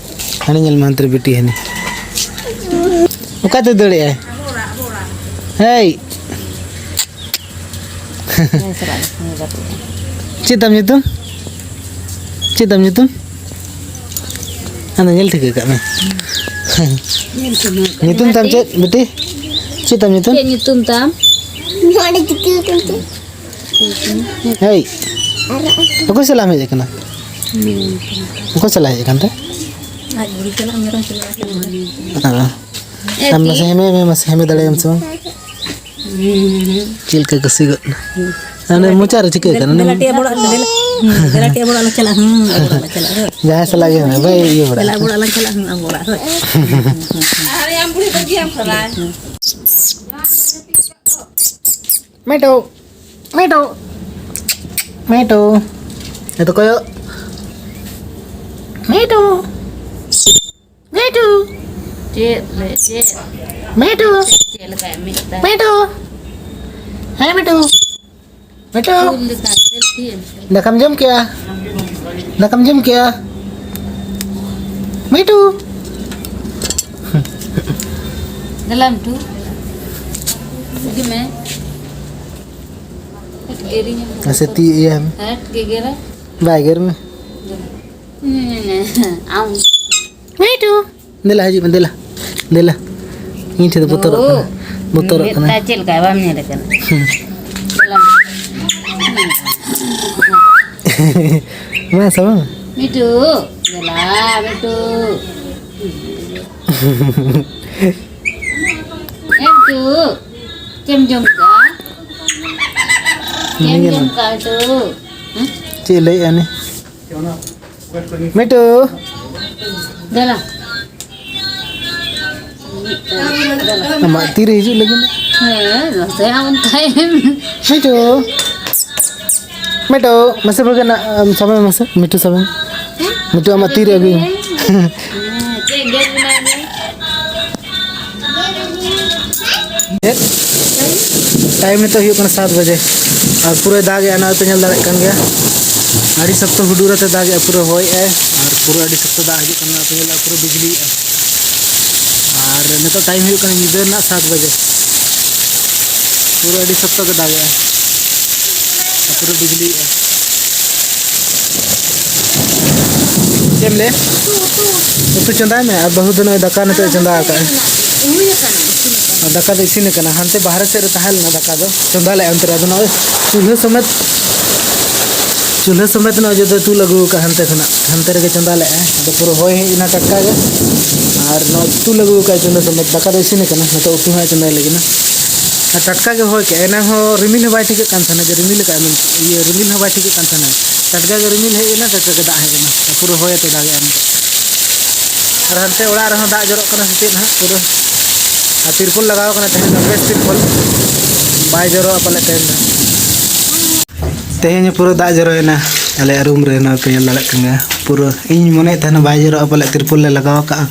ᱦᱟᱹᱱᱤ ᱧᱮᱞ ᱢᱮ, ᱦᱟᱱᱛᱮ ᱨᱮ ᱵᱤᱴᱤ ᱦᱟᱹᱱᱤ᱾ ᱚᱠᱟᱛᱮ ᱫᱟᱹᱲᱮᱜᱼᱟᱭ? ᱦᱮᱭ! ᱪᱮᱫ ᱛᱟᱢ ᱧᱩᱛᱩᱢ? ᱪᱮᱫ ᱛᱟᱢ ᱧᱩᱛᱩᱢ? ᱟᱫᱚ ᱧᱮᱞ ᱴᱷᱤᱠᱟᱹ ᱠᱟᱜ ᱢᱮ᱾ ᱧᱩᱛᱩᱢ ᱛᱟᱢ ᱪᱮᱫ, ᱵᱤᱴᱤ? ᱪᱮᱫ ᱛᱟᱢ ᱧᱩᱛᱩᱢ? ᱪᱮᱫ ᱧᱩᱛᱩᱢ ᱛᱟᱢ? ᱱᱚᱰᱮ ᱪᱤᱠᱟᱹ ᱠᱟᱱ ᱛᱮ? ᱦᱮᱭ, ᱚᱠᱚᱭ ᱥᱟᱞᱟᱜ ᱮᱢ ᱦᱮᱡ ᱟᱠᱟᱱᱟ? ᱚᱠᱚᱭ ᱥᱟᱞᱟᱜ ᱦᱮᱡ ᱟᱠᱟᱱ ᱛᱮ? ᱟᱡ ᱵᱩᱲᱦᱤ ᱥᱟᱞᱟᱜ ᱢᱮᱨᱚᱢ ᱥᱟᱞᱟᱜ ᱮ ᱦᱮᱡ ᱟᱠᱟᱱᱟ᱾ ᱦᱮᱸ᱾ ᱮ, ᱟᱢ ᱢᱟᱥᱮ ᱴᱷᱤᱠ᱾ ᱦᱮᱢᱮ ᱢᱮ, ᱢᱟᱥᱮ ᱦᱮᱢᱮ ᱫᱟᱲᱮᱭᱟᱜ ᱟᱢ ᱥᱮ ᱵᱟᱝ? ᱦᱩᱸ, ᱦᱩᱸ, ᱦᱩᱸ᱾ ᱪᱮᱫ ᱞᱮᱠᱟ ᱠᱩᱥᱤ ᱜᱚᱫ ᱮᱱᱟ? ᱦᱟᱱᱮ ᱢᱚᱪᱟ ᱨᱮ ᱪᱤᱠᱟᱹᱜ ᱠᱟᱱᱟ? ᱫᱮᱞᱟ ᱴᱤᱭᱟ ᱵᱚᱲᱟᱜ ᱫᱮᱞᱟ᱾ ᱦᱩᱸ, ᱫᱮᱞᱟ ᱴᱤᱭᱟ ᱵᱚᱲᱟᱜ ᱞᱟᱝ ᱪᱟᱞᱟᱜᱼᱟ᱾ ᱦᱩᱸ, ᱟᱵᱚ ᱚᱲᱟᱜ ᱞᱟᱝ ᱪᱟᱞᱟᱜᱼᱟ, ᱦᱳᱭ᱾ ᱡᱟᱦᱟᱸᱭ ᱥᱟᱞᱟᱜ ᱜᱮ ᱢᱮᱱᱟᱭ, ᱵᱟᱭ ᱤᱭᱟᱹ ᱵᱟᱲᱟᱜᱼᱟ᱾ ᱫᱮᱞᱟ ᱟᱵᱚ ᱚᱲᱟᱜ ᱞᱟᱝ ᱪᱟᱞᱟᱜᱼᱟ, ᱦᱩᱸ, ᱟᱵᱚ ᱚᱲᱟᱜ, ᱦᱳᱭ᱾ ᱟᱨ ᱟᱢ ᱵᱩᱲᱦᱤ ᱵᱟᱹᱜᱤᱭᱟᱢ ᱠᱟᱱᱟᱭ᱾ ᱢᱮᱴᱳ, ᱢᱮᱴᱳ, ᱢᱮᱴᱳ᱾ ᱮ ᱛᱚ ᱠᱚᱭᱚᱜ᱾ ᱢᱮᱴᱳ, ᱢᱮᱴᱳ᱾ ᱪᱮᱫ ᱞᱮ, ᱪᱮᱫ? ᱢᱮᱴᱳ᱾ ᱪᱮᱫ ᱞᱮᱠᱟᱭ ᱢᱤᱫ ᱫᱟ? ᱢᱮᱴᱳ᱾ ᱦᱮᱸ ᱢᱮᱴᱳ᱾ ᱢᱮᱴᱳ᱾ ᱩᱞ ᱞᱮᱠᱟ ᱥᱮᱞᱯᱷᱤ᱾ ᱫᱟᱠᱟᱢ ᱡᱚᱢ ᱠᱮᱜᱼᱟ? ᱫᱟᱠᱟᱢ ᱡᱚᱢ ᱠᱮᱜᱼᱟ? ᱢᱮᱴᱳ᱾ ᱫᱮᱞᱟ ᱢᱤᱴᱩ᱾ ᱤᱫᱤ ᱢᱮ᱾ ᱦᱟᱹᱴ ᱜᱮᱨᱤᱧ ᱟᱢ᱾ ᱢᱟᱥᱮ ᱛᱤ ᱤᱭᱟᱹ ᱢᱮ᱾ ᱦᱟᱹᱴ ᱜᱮᱜᱮᱨᱟ᱾ ᱵᱟᱭ ᱜᱮᱨ ᱢᱮ᱾ ᱦᱩᱸ, ᱟᱢ᱾ ᱢᱤᱴᱩ᱾ ᱫᱮᱞᱟ, ᱦᱤᱡᱩᱜ ᱢᱮ, ᱫᱮᱞᱟ᱾ ᱫᱮᱞᱟ᱾ ᱤᱧ ᱴᱷᱮᱱ ᱫᱚ ᱵᱚᱛᱚᱨᱚᱜ ᱠᱟᱱᱟ᱾ ᱵᱚᱛᱚᱨᱚᱜ ᱠᱟᱱᱟ᱾ ᱢᱮᱫ ᱛᱟᱭ ᱪᱮᱫ ᱞᱮᱠᱟ ᱵᱟᱢ ᱧᱮᱞᱮ ᱠᱟᱱᱟ? ᱦᱩᱸ᱾ ᱫᱮᱞᱟ᱾ ᱢᱟ ᱥᱮ ᱵᱟᱝ? ᱢᱤᱴᱩ᱾ ᱫᱮᱞᱟ, ᱢᱤᱴᱩ᱾ ᱮ ᱢᱤᱴᱩ᱾ ᱪᱮᱫ ᱮᱢ ᱡᱚᱢ ᱠᱮᱫᱟ? ᱪᱮᱫ ᱮᱢ ᱡᱚᱢ ᱠᱮᱫᱟ, ᱢᱤᱴᱩ? ᱦᱮᱸ? ᱪᱮᱫ ᱞᱟᱹᱭᱮᱫᱼᱟ ᱩᱱᱤ? ᱢᱤᱴᱩ᱾ ᱫᱮᱞᱟ᱾ ᱟᱢᱟᱜ ᱛᱤᱨᱮ ᱦᱤᱡᱩᱜ ᱞᱟᱹᱜᱤᱫ? ᱦᱮᱸ, ᱱᱚᱛᱮ ᱟᱢ ᱛᱟᱭᱚᱢ᱾ ᱢᱤᱴᱩ᱾ ᱢᱤᱴᱩ, ᱢᱟᱥᱮ ᱵᱷᱟᱜᱮ ᱱᱟ, ᱟᱢ ᱥᱟᱵᱮ ᱢᱮ ᱢᱟᱥᱮ, ᱢᱤᱴᱩ ᱥᱟᱵᱮ ᱢᱮ᱾ ᱢᱤᱴᱩ, ᱟᱢᱟᱜ ᱛᱤᱨᱮ ᱟᱹᱜᱩᱭ ᱢᱮ᱾ ᱦᱮᱸ, ᱪᱮᱫ ᱜᱮ ᱢᱮᱱᱟᱭ ᱢᱮ? ᱪᱮᱫ? ᱴᱟᱭᱤᱢ ᱱᱤᱛᱚᱜ ᱦᱩᱭᱩᱜ ᱠᱟᱱᱟ ᱥᱟᱛ ᱵᱟᱡᱮ᱾ ᱟᱨ ᱯᱩᱨᱟᱹᱭ ᱫᱟᱜᱮᱜᱼᱟ, ᱱᱚᱜᱼᱚᱭ ᱯᱮ ᱧᱮᱞ ᱫᱟᱲᱮᱭᱟᱜ ᱠᱟᱱ ᱜᱮᱭᱟ᱾ ᱟᱹᱰᱤ ᱥᱚᱠᱛᱚ ᱦᱩᱰᱩᱨ ᱟᱛᱮ ᱫᱟᱜᱮᱜᱼᱟ, ᱯᱩᱨᱟᱹ ᱦᱚᱭᱮᱜᱼᱟᱭ᱾ ᱟᱨ ᱯᱩᱨᱟᱹ ᱟᱹᱰᱤ ᱥᱚᱠᱛᱚ ᱫᱟᱜ ᱦᱤᱡᱩᱜ ᱠᱟᱱᱟ, ᱯᱮ ᱧᱮᱞ ᱫᱟᱲᱮᱭᱟᱜᱼᱟ, ᱯᱩᱨᱟᱹ ᱵᱤᱡᱽᱞᱤᱭᱮᱜᱼᱟ᱾ ᱟᱨ ᱱᱤᱛᱚᱜ ᱴᱟᱭᱤᱢ ᱦᱩᱭᱩᱜ ᱠᱟᱱᱟ ᱧᱤᱫᱟᱹ ᱨᱮᱱᱟᱜ ᱥᱟᱛ ᱵᱟᱡᱮ᱾ ᱯᱩᱨᱟᱹ ᱟᱹᱰᱤ ᱥᱚᱠᱛᱚ ᱜᱮ ᱫᱟᱜᱮᱜᱼᱟ᱾ ᱟᱨ ᱯᱩᱨᱟᱹ ᱵᱤᱡᱽᱞᱤᱭᱮᱜᱼᱟ᱾ ᱪᱮᱫ ᱮᱢ ᱞᱟᱹᱭᱟ? ᱩᱛᱩ, ᱩᱛᱩ᱾ ᱩᱛᱩ ᱪᱚᱸᱫᱟᱭ ᱢᱮ, ᱟᱨ ᱵᱟᱹᱦᱩ ᱫᱚ ᱱᱚᱜᱼᱚᱭ ᱫᱟᱠᱟ ᱱᱤᱛᱚᱜ ᱮ ᱪᱚᱸᱫᱟ ᱟᱠᱟᱫᱼᱟ᱾ ᱦᱩᱭ ᱟᱠᱟᱱᱟ, ᱤᱥᱤᱱ ᱟᱠᱟᱱᱟ᱾ ᱫᱟᱠᱟ ᱫᱚ ᱤᱥᱤᱱ ᱟᱠᱟᱱᱟ᱾ ᱦᱟᱱᱛᱮ ᱵᱟᱦᱨᱮ ᱥᱮᱫ ᱨᱮ ᱛᱟᱦᱮᱸ ᱞᱮᱱᱟ ᱫᱟᱠᱟ ᱫᱚ, ᱪᱚᱸᱫᱟ ᱞᱮᱫᱼᱟ ᱚᱱᱛᱮ ᱨᱮ᱾ ᱟᱫᱚ ᱱᱚᱜᱼᱚᱭ ᱪᱩᱞᱦᱟᱹ ᱥᱚᱢᱮᱛ, ᱪᱩᱞᱦᱟᱹ ᱥᱚᱢᱮᱛ ᱱᱚᱜᱼᱚᱭ ᱡᱚᱛᱚ ᱛᱩᱞ ᱟᱹᱜᱩ ᱟᱠᱟᱫ ᱦᱟᱱᱛᱮ ᱠᱷᱚᱱᱟᱜ, ᱦᱟᱱᱛᱮ ᱨᱮᱜᱮ ᱪᱚᱸᱫᱟ ᱞᱮᱫᱼᱟ᱾ ᱟᱫᱚ ᱯᱩᱨᱟᱹ ᱦᱚᱭ ᱦᱮᱡ ᱮᱱᱟ ᱴᱟᱴᱠᱟ ᱜᱮ, ᱟᱨ ᱱᱚᱜᱼᱚᱭ ᱛᱩᱞ ᱟᱹᱜᱩ ᱟᱠᱟᱫ ᱪᱩᱞᱦᱟᱹ ᱥᱚᱢᱮᱛ᱾ ᱫᱟᱠᱟ ᱫᱚ ᱤᱥᱤᱱ ᱟᱠᱟᱱᱟ, ᱱᱤᱛᱚᱜ ᱩᱛᱩ ᱦᱟᱸᱜ ᱪᱚᱸᱫᱟᱭ ᱞᱟᱹᱜᱤᱫ ᱱᱟ᱾ ᱟᱨ ᱴᱟᱴᱠᱟ ᱜᱮ ᱦᱚᱭ ᱠᱮᱫᱼᱟ᱾ ᱮᱱᱟᱝ ᱦᱚᱸ ᱨᱤᱢᱤᱞ ᱦᱚᱸ ᱵᱟᱭ ᱴᱷᱤᱠᱟᱹᱜ ᱠᱟᱱ ᱛᱟᱦᱮᱱᱟ ᱡᱮ ᱨᱤᱢᱤᱞ ᱟᱠᱟᱫᱼᱟ ᱢᱮᱱᱛᱮ, ᱤᱭᱟᱹ, ᱨᱤᱢᱤᱞ ᱦᱚᱸ ᱵᱟᱭ ᱴᱷᱤᱠᱟᱹᱜ ᱠᱟᱱ ᱛᱟᱦᱮᱱᱟ᱾ ᱴᱟᱴᱠᱟ ᱜᱮ ᱨᱤᱢᱤᱞ ᱦᱮᱡ ᱮᱱᱟ, ᱴᱟᱴᱠᱟ ᱜᱮ ᱫᱟᱜ ᱦᱮᱡ ᱮᱱᱟ, ᱯᱩᱨᱟᱹ ᱦᱚᱭ ᱟᱛᱮ ᱫᱟᱜᱮᱜᱼᱟ ᱱᱤᱛᱚᱜ᱾ ᱟᱨ ᱦᱟᱱᱛᱮ ᱚᱲᱟᱜ ᱨᱮᱦᱚᱸ ᱫᱟᱜ ᱡᱚᱨᱚᱜ ᱠᱟᱱᱟ ᱥᱮ ᱪᱮᱫ ᱦᱟᱸᱜ ᱯᱩᱨᱟᱹ᱾ ᱟᱨ ᱛᱤᱨᱯᱚᱞ ᱞᱟᱜᱟᱣ ᱠᱟᱱᱟ ᱛᱮᱦᱮᱧ ᱫᱚ, ᱵᱮᱥ ᱛᱤᱨᱯᱚᱞ᱾ ᱵᱟᱭ ᱡᱚᱨᱚᱜᱼᱟ ᱯᱟᱞᱮ ᱛᱮᱦᱮᱧ ᱫᱚ᱾ ᱛᱮᱦᱮᱧ ᱦᱚᱸ ᱯᱩᱨᱟᱹ ᱫᱟᱜ ᱡᱚᱨᱚᱭᱮᱱᱟ ᱟᱞᱮᱭᱟᱜ ᱨᱩᱢ ᱨᱮ, ᱱᱚᱣᱟ ᱯᱮ ᱧᱮᱞ ᱫᱟᱲᱮᱭᱟᱜ ᱠᱟᱱ ᱜᱮᱭᱟ᱾ ᱯᱩᱨᱟᱹ ᱤᱧ ᱢᱚᱱᱮᱭᱮᱫ ᱛᱟᱦᱮᱱᱟ ᱵᱟᱭ ᱡᱚᱨᱚᱜᱼᱟ ᱯᱟᱞᱮ, ᱛᱤᱨᱯᱚᱞ ᱞᱮ ᱞᱟᱜᱟᱣ ᱠᱟᱜᱼᱟ,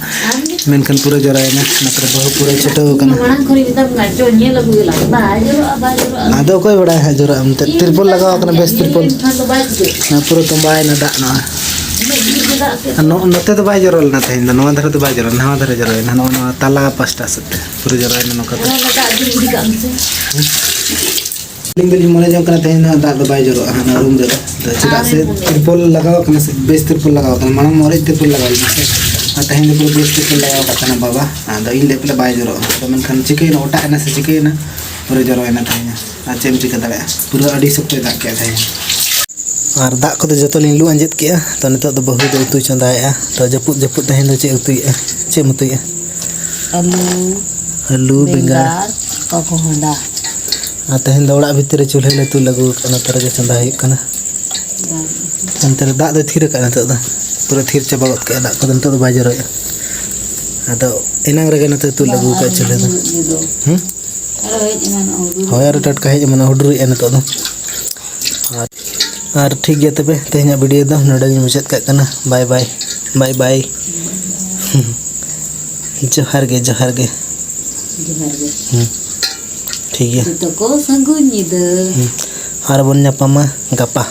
ᱢᱮᱱᱠᱷᱟᱱ ᱯᱩᱨᱟᱹ ᱡᱚᱨᱚᱭᱮᱱᱟ᱾ ᱱᱚᱛᱮ ᱨᱮ ᱵᱟᱹᱦᱩ ᱯᱩᱨᱟᱹ ᱪᱷᱩᱴᱟᱹᱣ ᱠᱟᱱᱟ᱾ ᱢᱟᱲᱟᱝ ᱠᱷᱚᱱ ᱢᱮᱛᱟᱢ ᱠᱟᱱᱟ, ᱪᱚ ᱧᱮᱞ ᱟᱹᱜᱩᱭᱟᱞᱟᱝ, ᱵᱟᱭ ᱡᱚᱨᱚᱜᱼᱟ, ᱵᱟᱭ ᱡᱚᱨᱚᱜᱼᱟ᱾ ᱟᱫᱚ ᱚᱠᱚᱭ ᱵᱟᱲᱟᱭᱟ ᱦᱟᱸᱜ ᱡᱚᱨᱚᱜᱼᱟ ᱢᱮᱱᱛᱮ, ᱛᱤᱨᱯᱚᱞ ᱞᱟᱜᱟᱣ ᱠᱟᱱᱟ, ᱵᱮᱥ ᱛᱤᱨᱯᱚᱞ᱾ ᱧᱮᱞ ᱞᱮᱱᱠᱷᱟᱱ ᱫᱚ ᱵᱟᱭ ᱪᱤᱠᱟᱹᱜᱼᱟ᱾ ᱦᱮᱸ, ᱯᱩᱨᱟᱹ ᱛᱚᱸᱵᱟᱭᱮᱱᱟ ᱫᱟᱜ ᱱᱚᱣᱟ᱾ ᱩᱱᱟᱹᱜ ᱵᱤᱨ ᱨᱮ ᱫᱟᱜ ᱥᱮ? ᱟᱨ ᱱᱚ-, ᱱᱚᱛᱮ ᱫᱚ ᱵᱟᱭ ᱡᱚᱨᱚ ᱞᱮᱱᱟ, ᱛᱮᱦᱮᱧ ᱫᱚ ᱱᱚᱣᱟ ᱫᱷᱟᱨᱮ ᱡᱚᱨᱚᱭᱮᱱᱟ, ᱱᱚᱣᱟ, ᱱᱚᱣᱟ ᱛᱟᱞᱟ ᱯᱟᱥᱴᱟ ᱥᱮᱫ ᱛᱮ ᱯᱩᱨᱟᱹ ᱡᱚᱨᱚᱭᱮᱱᱟ ᱱᱚᱝᱠᱟ ᱛᱮ᱾ ᱚᱱᱟ ᱫᱟᱜ ᱫᱩᱞ ᱤᱫᱤ ᱠᱟᱜ ᱢᱮᱥᱮ᱾ ᱟᱹᱞᱤᱧ ᱫᱚᱞᱤᱧ ᱢᱚᱱᱮ ᱡᱚᱝ ᱠᱟᱱᱟ ᱛᱮᱦᱮᱧ ᱫᱚ ᱦᱟᱸᱜ ᱫᱟᱜ ᱫᱚ ᱵᱟᱭ ᱡᱚᱨᱚᱜᱼᱟ ᱦᱟᱸᱜ ᱱᱚᱣᱟ ᱨᱩᱢ ᱨᱮᱫᱚ᱾ ᱟᱫᱚ ᱪᱮᱫᱟᱜ ᱥᱮ ᱟᱨ ᱛᱤᱨᱯᱚᱞ ᱞᱟᱜᱟᱣ ᱠᱟᱱᱟ ᱥᱮ, ᱵᱮᱥ ᱛᱤᱨᱯᱚᱞ ᱞᱟᱜᱟᱣ ᱠᱟᱱᱟ, ᱢᱟᱲᱟᱝ ᱢᱟ ᱚᱲᱮᱡ ᱛᱤᱨᱯᱚᱞ ᱞᱟᱜᱟᱣ ᱞᱮᱱᱟ ᱥᱮ, ᱟᱨ ᱛᱮᱦᱮᱧ ᱫᱚ ᱯᱩᱨᱟᱹ ᱵᱮᱥ ᱛᱤᱨᱯᱚᱞ ᱞᱟᱜᱟᱣ ᱠᱟᱜ ᱠᱟᱱᱟ ᱵᱟᱵᱟ᱾ ᱟᱫᱚ ᱤᱧ ᱞᱟᱹᱭ ᱯᱟᱞᱮ ᱵᱟᱭ ᱡᱚᱨᱚᱜᱼᱟ, ᱟᱫᱚ ᱢᱮᱱᱠᱷᱟᱱ ᱪᱤᱠᱟᱹᱭᱮᱱᱟ, ᱚᱴᱟᱜ ᱮᱱᱟ ᱥᱮ ᱪᱤᱠᱟᱹᱭᱮᱱᱟ, ᱯᱩᱨᱟᱹ ᱡᱚᱨᱚᱭᱮᱱᱟ ᱛᱮᱦᱮᱧ᱾ ᱟᱨ ᱪᱮᱫ ᱮᱢ ᱪᱤᱠᱟᱹ ᱫᱟᱲᱮᱭᱟᱜᱼᱟ, ᱯᱩᱨᱟᱹ ᱟᱹᱰᱤ ᱥᱚᱠᱛᱚᱭ ᱫᱟᱜ ᱠᱮᱜᱼᱟ ᱛᱮᱦᱮᱧ᱾ ᱟᱨ ᱫᱟᱜ ᱠᱚᱫᱚ ᱡᱚᱛᱚ ᱞᱤᱧ ᱞᱩ ᱟᱸᱡᱮᱫ ᱠᱮᱜᱼᱟ᱾ ᱛᱚ, ᱱᱤᱛᱚᱜ ᱫᱚ ᱵᱟᱹᱦᱩ ᱫᱚ ᱩᱛᱩᱭ ᱪᱚᱸᱫᱟᱭᱮᱜᱼᱟ᱾ ᱛᱚ, ᱡᱟᱹᱯᱩᱫ ᱡᱟᱹᱯᱩᱫ ᱛᱮᱦᱮᱧ ᱫᱚ ᱪᱮᱫ ᱩᱛᱩᱭᱮᱜᱼᱟ? ᱪᱮᱫ ᱮᱢ ᱩᱛᱩᱭᱮᱜᱼᱟ? ᱟᱹᱞᱩ, ᱟᱹᱞᱩ, ᱵᱮᱸᱜᱟᱲ᱾ ᱵᱮᱸᱜᱟᱲ, ᱠᱚ ᱠᱚᱦᱚᱸᱰᱟ᱾ ᱟᱨ ᱛᱮᱦᱮᱧ ᱫᱚ ᱚᱲᱟᱜ ᱵᱷᱤᱛᱤᱨ ᱨᱮ ᱪᱩᱞᱦᱟᱹ ᱞᱮ ᱛᱩᱞ ᱟᱹᱜᱩ ᱟᱠᱟᱫᱼᱟ, ᱱᱚᱛᱮ ᱨᱮᱜᱮ ᱪᱚᱸᱫᱟ ᱦᱩᱭᱩᱜ ᱠᱟᱱᱟ᱾ ᱵᱟᱝ᱾ ᱚᱱᱛᱮ ᱨᱮ ᱫᱟᱜ ᱫᱚᱭ ᱛᱷᱤᱨ ᱟᱠᱟᱫᱼᱟ ᱱᱤᱛᱚᱜ ᱫᱚ, ᱯᱩᱨᱟᱹ ᱛᱷᱤᱨ ᱪᱟᱵᱟ ᱜᱚᱫ ᱠᱮᱫᱼᱟ ᱫᱟᱜ ᱠᱚᱫᱚ, ᱱᱤᱛᱚᱜ ᱫᱚ ᱵᱟᱭ ᱡᱚᱨᱚᱭᱮᱫᱼᱟ᱾ ᱟᱫᱚ ᱮᱱᱟᱝ ᱨᱮᱜᱮ ᱱᱚᱛᱮ ᱛᱩᱞ ᱟᱹᱜᱩ ᱟᱠᱟᱫ ᱪᱩᱞᱦᱟᱹ ᱫᱚ᱾ ᱦᱩᱸ? ᱟᱨᱚ ᱦᱮᱡ ᱮᱢᱟᱱᱚᱜᱼᱟ, ᱦᱩᱰᱩᱨ᱾ ᱦᱳᱭ, ᱟᱨᱚ ᱴᱟᱴᱠᱟ ᱦᱮᱡ ᱮᱢᱟᱱᱚᱜᱼᱟ, ᱦᱩᱰᱩᱨᱮᱜᱼᱟ ᱱᱤᱛᱚᱜ ᱫᱚ᱾ ᱟᱨ, ᱟᱨ ᱴᱷᱤᱠ ᱜᱮᱭᱟ ᱛᱚᱵᱮ, ᱛᱮᱦᱮᱧᱟᱜ video ᱫᱚ ᱱᱚᱰᱮ ᱜᱤᱧ ᱢᱩᱪᱟᱹᱫ ᱠᱟᱜ ᱠᱟᱱᱟ᱾ Bye bye, bye bye᱾ ᱡᱚᱦᱟᱨ ᱜᱮ, ᱡᱚᱦᱟᱨ ᱜᱮ᱾ ᱡᱚᱦᱟᱨ ᱜᱮ᱾ ᱦᱩᱸ᱾ ᱴᱷᱤᱠ ᱜᱮᱭᱟ᱾ ᱡᱚᱛᱚ ᱠᱚ ᱥᱟᱹᱜᱩᱱ ᱧᱤᱫᱟᱹ᱾ ᱦᱩᱸ᱾ ᱟᱨ ᱵᱚᱱ ᱧᱟᱯᱟᱢᱟ ᱜᱟᱯᱟ᱾